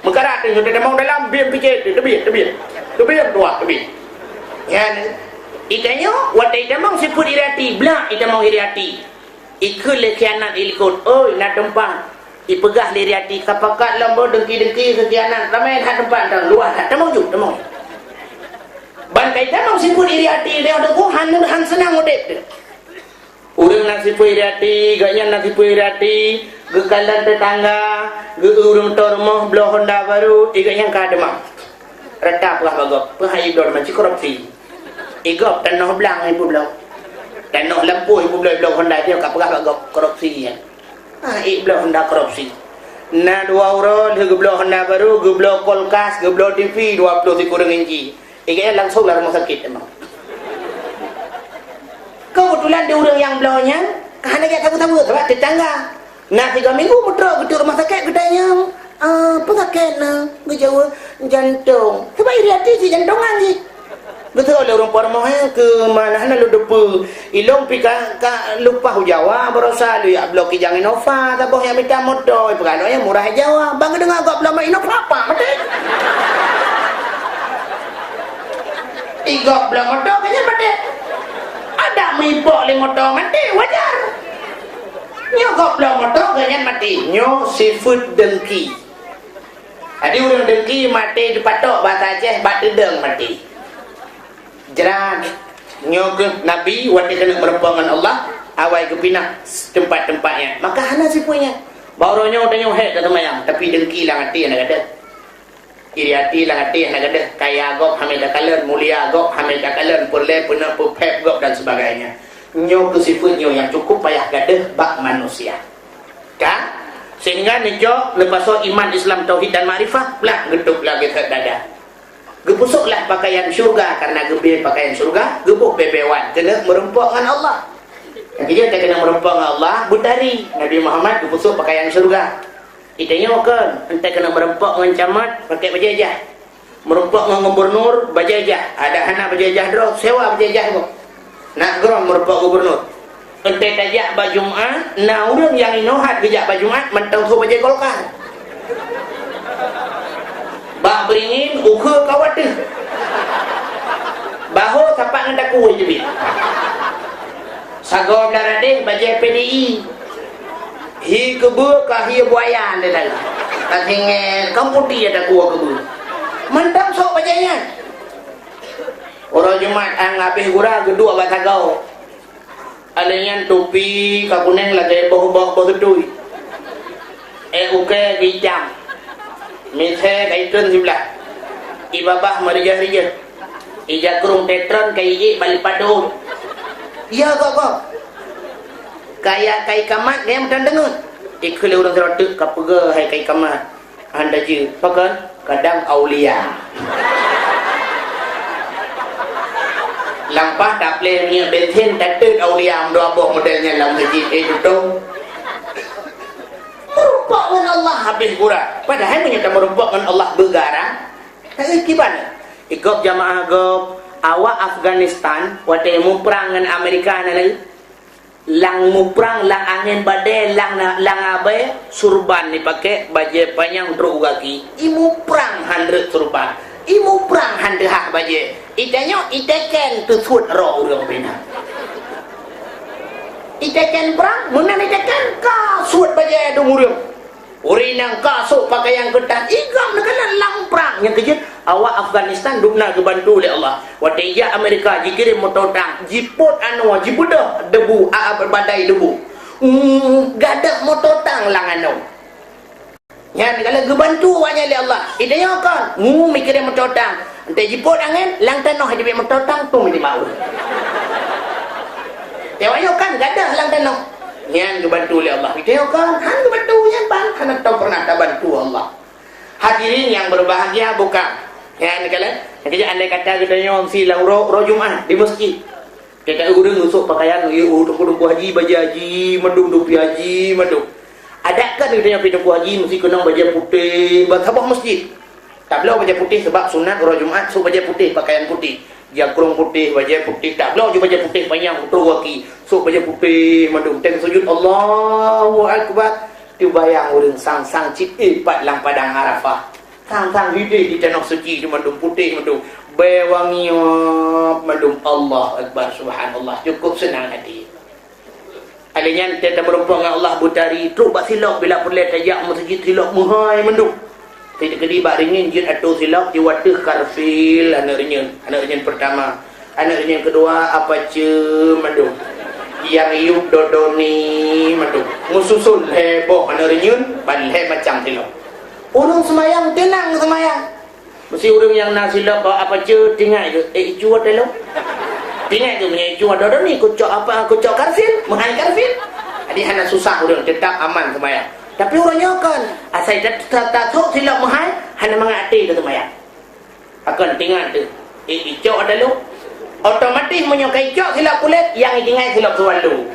Meukarat teuh, teutamong dalam, biem picet teuh, teubiet, teubiet. Teubiet tuah, teubiet. Nyan, itanyoe, watèe itamong sifeuet iri até, blak itamong iri até. Ikheun lé khianat ilikot, oi, na teumpat. Ipeugah lé iri até, ka pakat lom boh dengki-dengki keu khianat. Ramè that teumpat nyan, luwah that. Tamong ju, tamong. Ban ka itamong sifeuet iri até, lé teungku, han, han seunang udép teuh. Ureueng na sifeuet iri até, gobnyan na sifeuet iri até, geukalon teutangga, geu-eu ureueng tô rumoh bloe honda barô, i gobnyan ka deumam. Rata peugah bak gob, peue hai idon macam korupsi. I gob tanoh blang ipeubloe. Tanoh lampôh ipeubloe, bloe honda nyoe ka peugah bak gob korupsi nyan. Ah, i bloe honda korupsi. Na dua uroe lheueh geubloe honda barô, geubloe kulkas, geubloe T V dua ploh sikureueng inci. I gobnyan langsong lam rumoh sakét teuma. Keubeutulan di ureueng nyang bloe nyan ka hana jak sabe-sabe, sabab teutangga. Na sigoe minggu meutroh geuduek rumoh sakét, geutanyong, "Ah, peue sakét na?" Geujaweueb, "Jantong." Sabab iri até jih jantongan jih. Geutanyong lé ureueng po rumoh, "Eh, keu ma na hana lôn teupeue. Ilôn pih ka, ka lumpah u Jawa baroesa, lôn jak bloe kijang Innova, saboh nyang mita moto, ipeugah lôn nyang murah Jawa." Ban geudeungoe gob bloe Innova, apa maté? I gob bloe moto, gobnyan maté. Adak meuimpok lé moto maté, wajar. Nyoe gob bloe moto, gobnyan maté. Nyoe sifeuet dengki. Jadi ureueng dengki maté teupatok, bahasa Aceh, bak teudong maté. Jrat. Nyoe keuh Nabi watèe keuneuk meurumpok ngon Allah, awai geupinah teumpat-teumpat nyan. Maka hana sifeuet nyan. Bak uroe nyoe tanyoe hék taseumayang, tapi dengki lam até hana gadôh. Iri até lam até hana gadôh, kaya gob hana takalon, mulia gob hana takalon, peureulèe peuneuk peuphét gob dan sebagainya. Nyoe keuh sifeuet nyoe nyang cukup payah gadôh bak manusia. Kan? Sehingga neujok, neupasoe iman, Islam, tauhid dan makrifah, blah geutôb lagèe that dada. Geupeusôklah pakaian syeuruga, karena geubri pakaian syeuruga, geuboh bèe-bèe wan, keuneuk meurumpok ngon Allah. Nyang keujeuet keuneuk meurumpok ngon Allah, beutari. Nabi Muhammad geupeusôk pakaian syeuruga. Itanyoe kon, enteuk keuneuk meurumpok ngon camat, pakèk bajèe jah. Meurumpok ngon gubernur, bajèe jah. Adak hana bajèe jah droe, sewa bajèe jah gob. Nak grong meurumpok gubernur. Enteuk tajak bak Jumat, na ureueng nyang inoe hat geujak bak Jumat, mantong sôk bajèe Golkar. Bak Beringin, ukheue ka watèe. Bahô sapat ngon takue jeuet. Sagoe blah radeh, bajèe P D I. Hi keubeue ka hi buaya ndai-ndai. Ka singèt, ka putéh ata kuah keubeue. Mantong sôk bajèe nyan. Uroe Jumat, 'an habéh gura, geuduek bak sagoe. Alèh nyan tupi ka kunèng lagèe boh-boh boh seutui. Eh, ukèe geuitam. Misèe ka ikheun siblah. Ibabah meurijah-rijah. Ija krông tetron ka iék bak lipat dum. Ya, gob-gob. Kaya kai kamat, nyan meutan deungon. Ikheun lé ureueng sidroe teuk ka peugah hai kai kamat. Hana jeuet. Pakon? Kadang aulia. Lampah tapleh minyeuk bensin, tateut aulia meudua boh model nyan lam meuseujid, eh, tutong. Meurumpok ngon Allah habéh gura. Padahai meunyoe tameurumpok ngon Allah beugarang, hai kiban. Igob jamaah gob, awak Afghanistan, watèe muprang ngon Amerika na lagèe. Lam muprang, lam angèn badai, lam, lam abèe, surban ipaké, bajèe panyang trôk u gaki. I muprang han rhot surban. I muprang han teuhah bajèe. Itanyoe iteken teusuet roh ureueng pih na. Iteken prang, meunan iteken ka suet bajèe dum ureueng. Ureueng nyang ka sôk pakaian keutat, igob neukalon lam prang. Nyang keujeuet, awak Afghanistan dum na geubantu lé Allah. Watèe jak Amerika, jikirém moto tang, jipôt anoe, jibeudôh debu, a, a, badai debu. Hmm, gadôh moto tang lam anoe. Nyan kalau geubantu awak nyan lé Allah. Itanyoe kon, mu mikirém moto tang. Enteuk jipôt angèn, lam tanoh jibeuet moto tang, tu meutimang. Nyoe kan gadôh lam tanoh. Nyan geubantu lé Allah. Geutanyoe kan han geubantu nyan ban, hana tau pernah tabantu Allah. Hadirin yang berbahagia bukan? Nyan kan? Jadi andai kata geutanyoe meusi lam uroe, uroe Jumat di masjid. Kata ureueng usôk pakaian, ya, oh, teungku-teungku haji, bajèe haji, mandum topi haji, mandum. Adak kan geutanyoe pi teungku haji meusi keunong bajèe putéh, ban saboh masjid. Tabloe bajèe putéh sabab sunat uroe Jumat, sôk bajèe putéh, pakaian putéh. Jakrong putéh, bajèe putéh, tabloe ju bajèe putéh panyang putôh gaki, sôk bajèe putéh mandum. Teuh sujud, Allahu Akbar. Teubayang ureueng sang-sang cit, eh, pat lam padang Arafah. Sang-sang hideh di tanoh suci di mandum putéh mandum. Bèe wangi mandum. Allahu Akbar, subhanallah. Cukup seunang até. Alèh nyan, teumeureumpok ngon Allah beutari, trok bak silop bila peureulèe tajak meuseujid silop meuhai mandum. Teukeudi bak reunyeun jeuet atô silop, jiwateuh karfil aneuk reunyeun, aneuk reunyeun peurtama. Aneuk reunyeun keudua, apace mandum. Nyang yup dodoni mandum. Meususon lhèe boh aneuk reunyeun, ban lhèe macam silop. Ureueng seumayang teunang seumayang. Meusé ureueng nyang na silop bak apace, tingat geuh, "Eh, icu ata lôn." Tingat geuh meunyoe icu ata lôn ni, kucok apa, kucok karfil, meuhai karfil. Jadi hana susah ureueng, teutap aman seumayang. Tapi uroe nyoe kon, asai ta-, ta-, tathok silop meuhai, hana mangat até teu seumayang. Pakon, tingat teuh, "Eh, icok ata lôn." Otomatis meunyoe ka icok silop kulét, nyang itinggai silop swallow.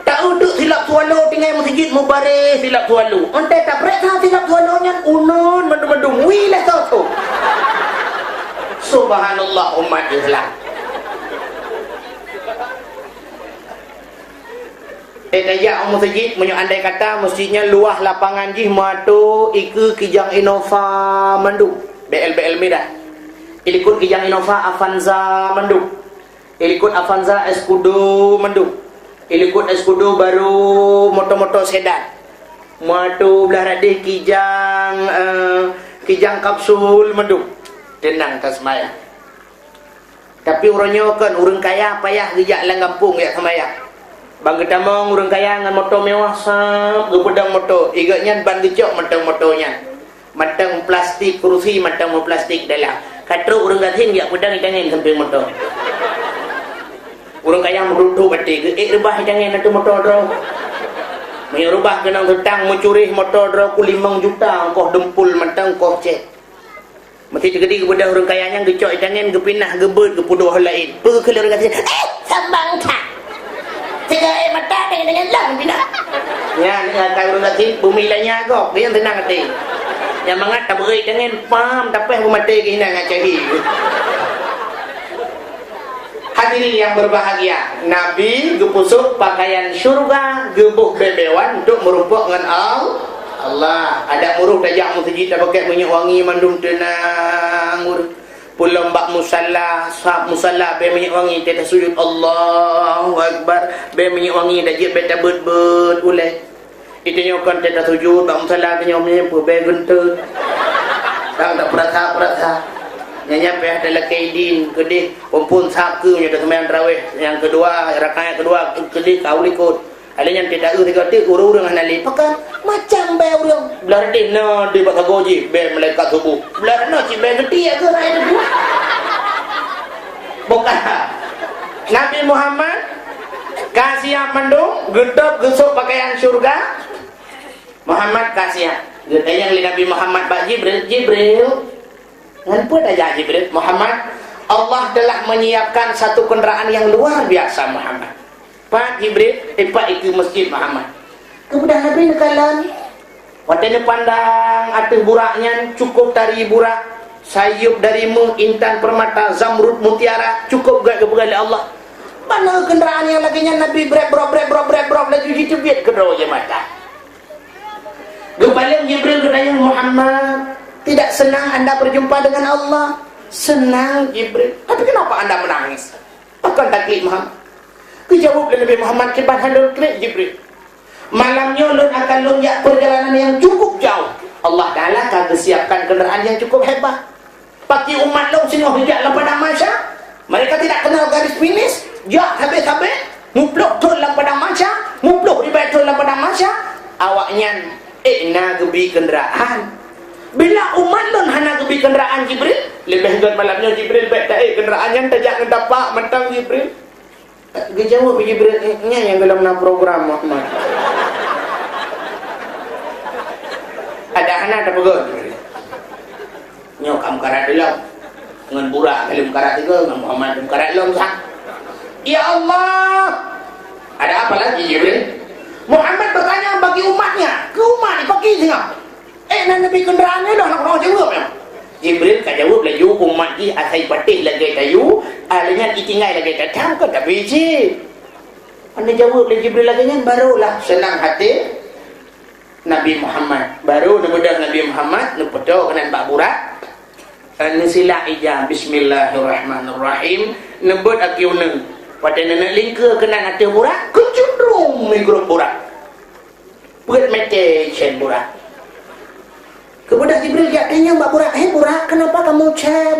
Taeu teuk silop swallow tinggai meuseujid, mubareh silop swallow. Entah tapeuriksa silop swallow nyan uneun mandum-mandum, wie lé soe-soe. Subhanallah, umat Islam. Eh, tajak u meuseujid, meunyoe andai kata meuseujid nyan luwah lapangan jih meuatô ikeue Kijang Innova mandum, B L B L mirah. Ilikot Kijang Innova, Avanza mandum. Ilikot Avanza, Escudo mandum. Ilikot Escudo barô moto-moto sedan. Meuatô blah radeh Kijang, eh, Kijang Kapsul mandum. Teunang taseumayang. Tapi uroe nyoe kon ureueng kaya payah geujak lam gampông jak seumayang. Ban geutamong ureueng kaya ngon moto mewah, sab, geupeudong moto, i gobnyan ban geucok mantong moto nyan. Mantong plastik kurusi, mantong meuplastik dalam. Ka trok ureueng gasien jak peudong itangen sampéng moto. Ureueng kaya meurutoh até geuh, "Eh, reubah itangen ateueh moto droe." Meunyoe reubah keunong seutang, meucureh moto droe ku limong juta, ongkoh dempul mantong, ongkoh cèt. Meusé teukeudi geubeudôh ureueng kaya nyan geucok itangen, geupinah, geubeuet, geupeuduek laén. Peue geukheun lé ureueng gasien, "Eh, sambang that! Sigoe mata tangen-tangen lom pinah." Nyan, nyan ka ureueng gasien, bumi lanya gob, geuh nyang teunang até. Nyang mangat tabeuet itangen, pam, tapéh beumaté geuh inan ngon cahé. Hadirin yang berbahagia, Nabi geupeusok pakaian syurga, geuboh bèe-bèe wan untuk meurumpok ngon Al-, Allah. Adak meuruh tajak meuseujid, tapakèk minyeuk wangi mandum teunang. Pulom bak musalla, sab musalla bèe minyeuk wangi, teuka sujud, Allahu Akbar, bèe minyeuk wangi, tajak bèe tabeuet-beuet ulèe. Iteunyoe kon teuka sujud, bak musalla teunyoe meunyoe peue bèe geunteut. Sang tapeurasa-peurasa. Nyan nyan payah talakèe idin, keudeh, phôn-phôn sab keuh meunyoe taseumayang tarawih nyang keudua, rakaat nyang keudua, keudeh ka u likot. Alèh nyan teuka eu sigoe teuk ureueng-ureueng hana lé. Pakon? Macam bèe ureueng. Blah radeh na di bak sagoe jih bèe malaikat suboh. Blah na cit bèe geutiek keuh hai teungku. Bukan. Nabi Muhammad ka siap mandum, geutôb geusok pakaian syurga. Muhammad ka siap. Geutanyong lé Nabi Muhammad bak Jibril, "Jibril, ngon peue tajak Jibril?" "Muhammad, Allah telah menyiapkan satu kenderaan yang luar biasa, Muhammad." "Pat Jibril?" "Eh, pat ikeue meuseujid, Muhammad." Keumudian Nabi neukalon. Watèe neupandang ateueh burak nyan, cukup tari burak, sayeup dari meuh, intan peurmata, zamrud, mutiara, cukup gèt geupeugah lé Allah. Ban na kenderaan nyang lagèe nyan Nabi brek brok, brek brok, brek brok, laju jiteubiet keudroe jih mata. Geupaleng Jibril geutanyong, "Muhammad, tidak senang anda berjumpa dengan Allah?" "Senang, Jibril." "Tapi kenapa anda menangis?" "Pakon taklik, Muhammad?" Geujaweueb lé Nabi Muhammad, "Kiban han lôn klik, Jibril. Malam nyoe lôn akan lôn jak peurjalanan nyang cukup jauh. Allah Taala ka geusiapkan kenderaan nyang cukup hebat. Pakri umat lôn singoh geujak lam padang mahsyar, mereka tidak kenal garis finish, jak sabé-sabé, muplôh thôn lam padang mahsyar, muplôh ribèe thôn lam padang mahsyar, awaknyan ék na geubi kenderaan. Bila umat lôn hana geubi kenderaan, Jibril, leubeh gèt malam nyoe, Jibril, bèk taék kenderaan nyan tajak ngon tapak mantong, Jibril." Geujaweueb Jibril, "Nyan nyang gohlom na program, Muhammad." Adak hana tapeugot Jibril. "Nyoe ka meukarat lom. Ngon burak ka lheueh meukarat sigoe, ngon Muhammad lheueh meukarat lom, sah." "Ya Allah!" "Ada apa lagi, Jibril?" Muhammad bertanya bagi umatnya, keu umat jih pakri singoh. "Ék na neubi kenderaan nyoe lôn hana peunoh jaweueb nyoe." Jibril ka jaweueb laju, umat jih asai patéh lagèe kayu, alèh nyan itinggai lagèe tatang, kon tapi cit. Hana jaweueb lé Jibril lagèe nyan, barulah seunang até. Nabi Muhammad. Baru neubeudôh Nabi Muhammad, neupeutoe keunan bak burak. Neusilak ija, "Bismillahirrahmanirrahim." Neubeuet aki uneung. Watée neuneuk lingkeue keunan ateueh burak, keucundrung migrop burak. Peuet mete cen burak. Keumudian Jibril geutanyong bak burak, "Hai burak, kenapa kamu cen?"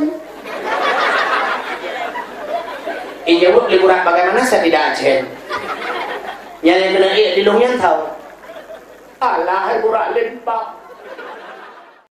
Ijaweueb lé burak, "Bagaimana saya tidak cen? Nyang keuneuk ék di lôn nyan tho." "Alah, hai burak, lé bak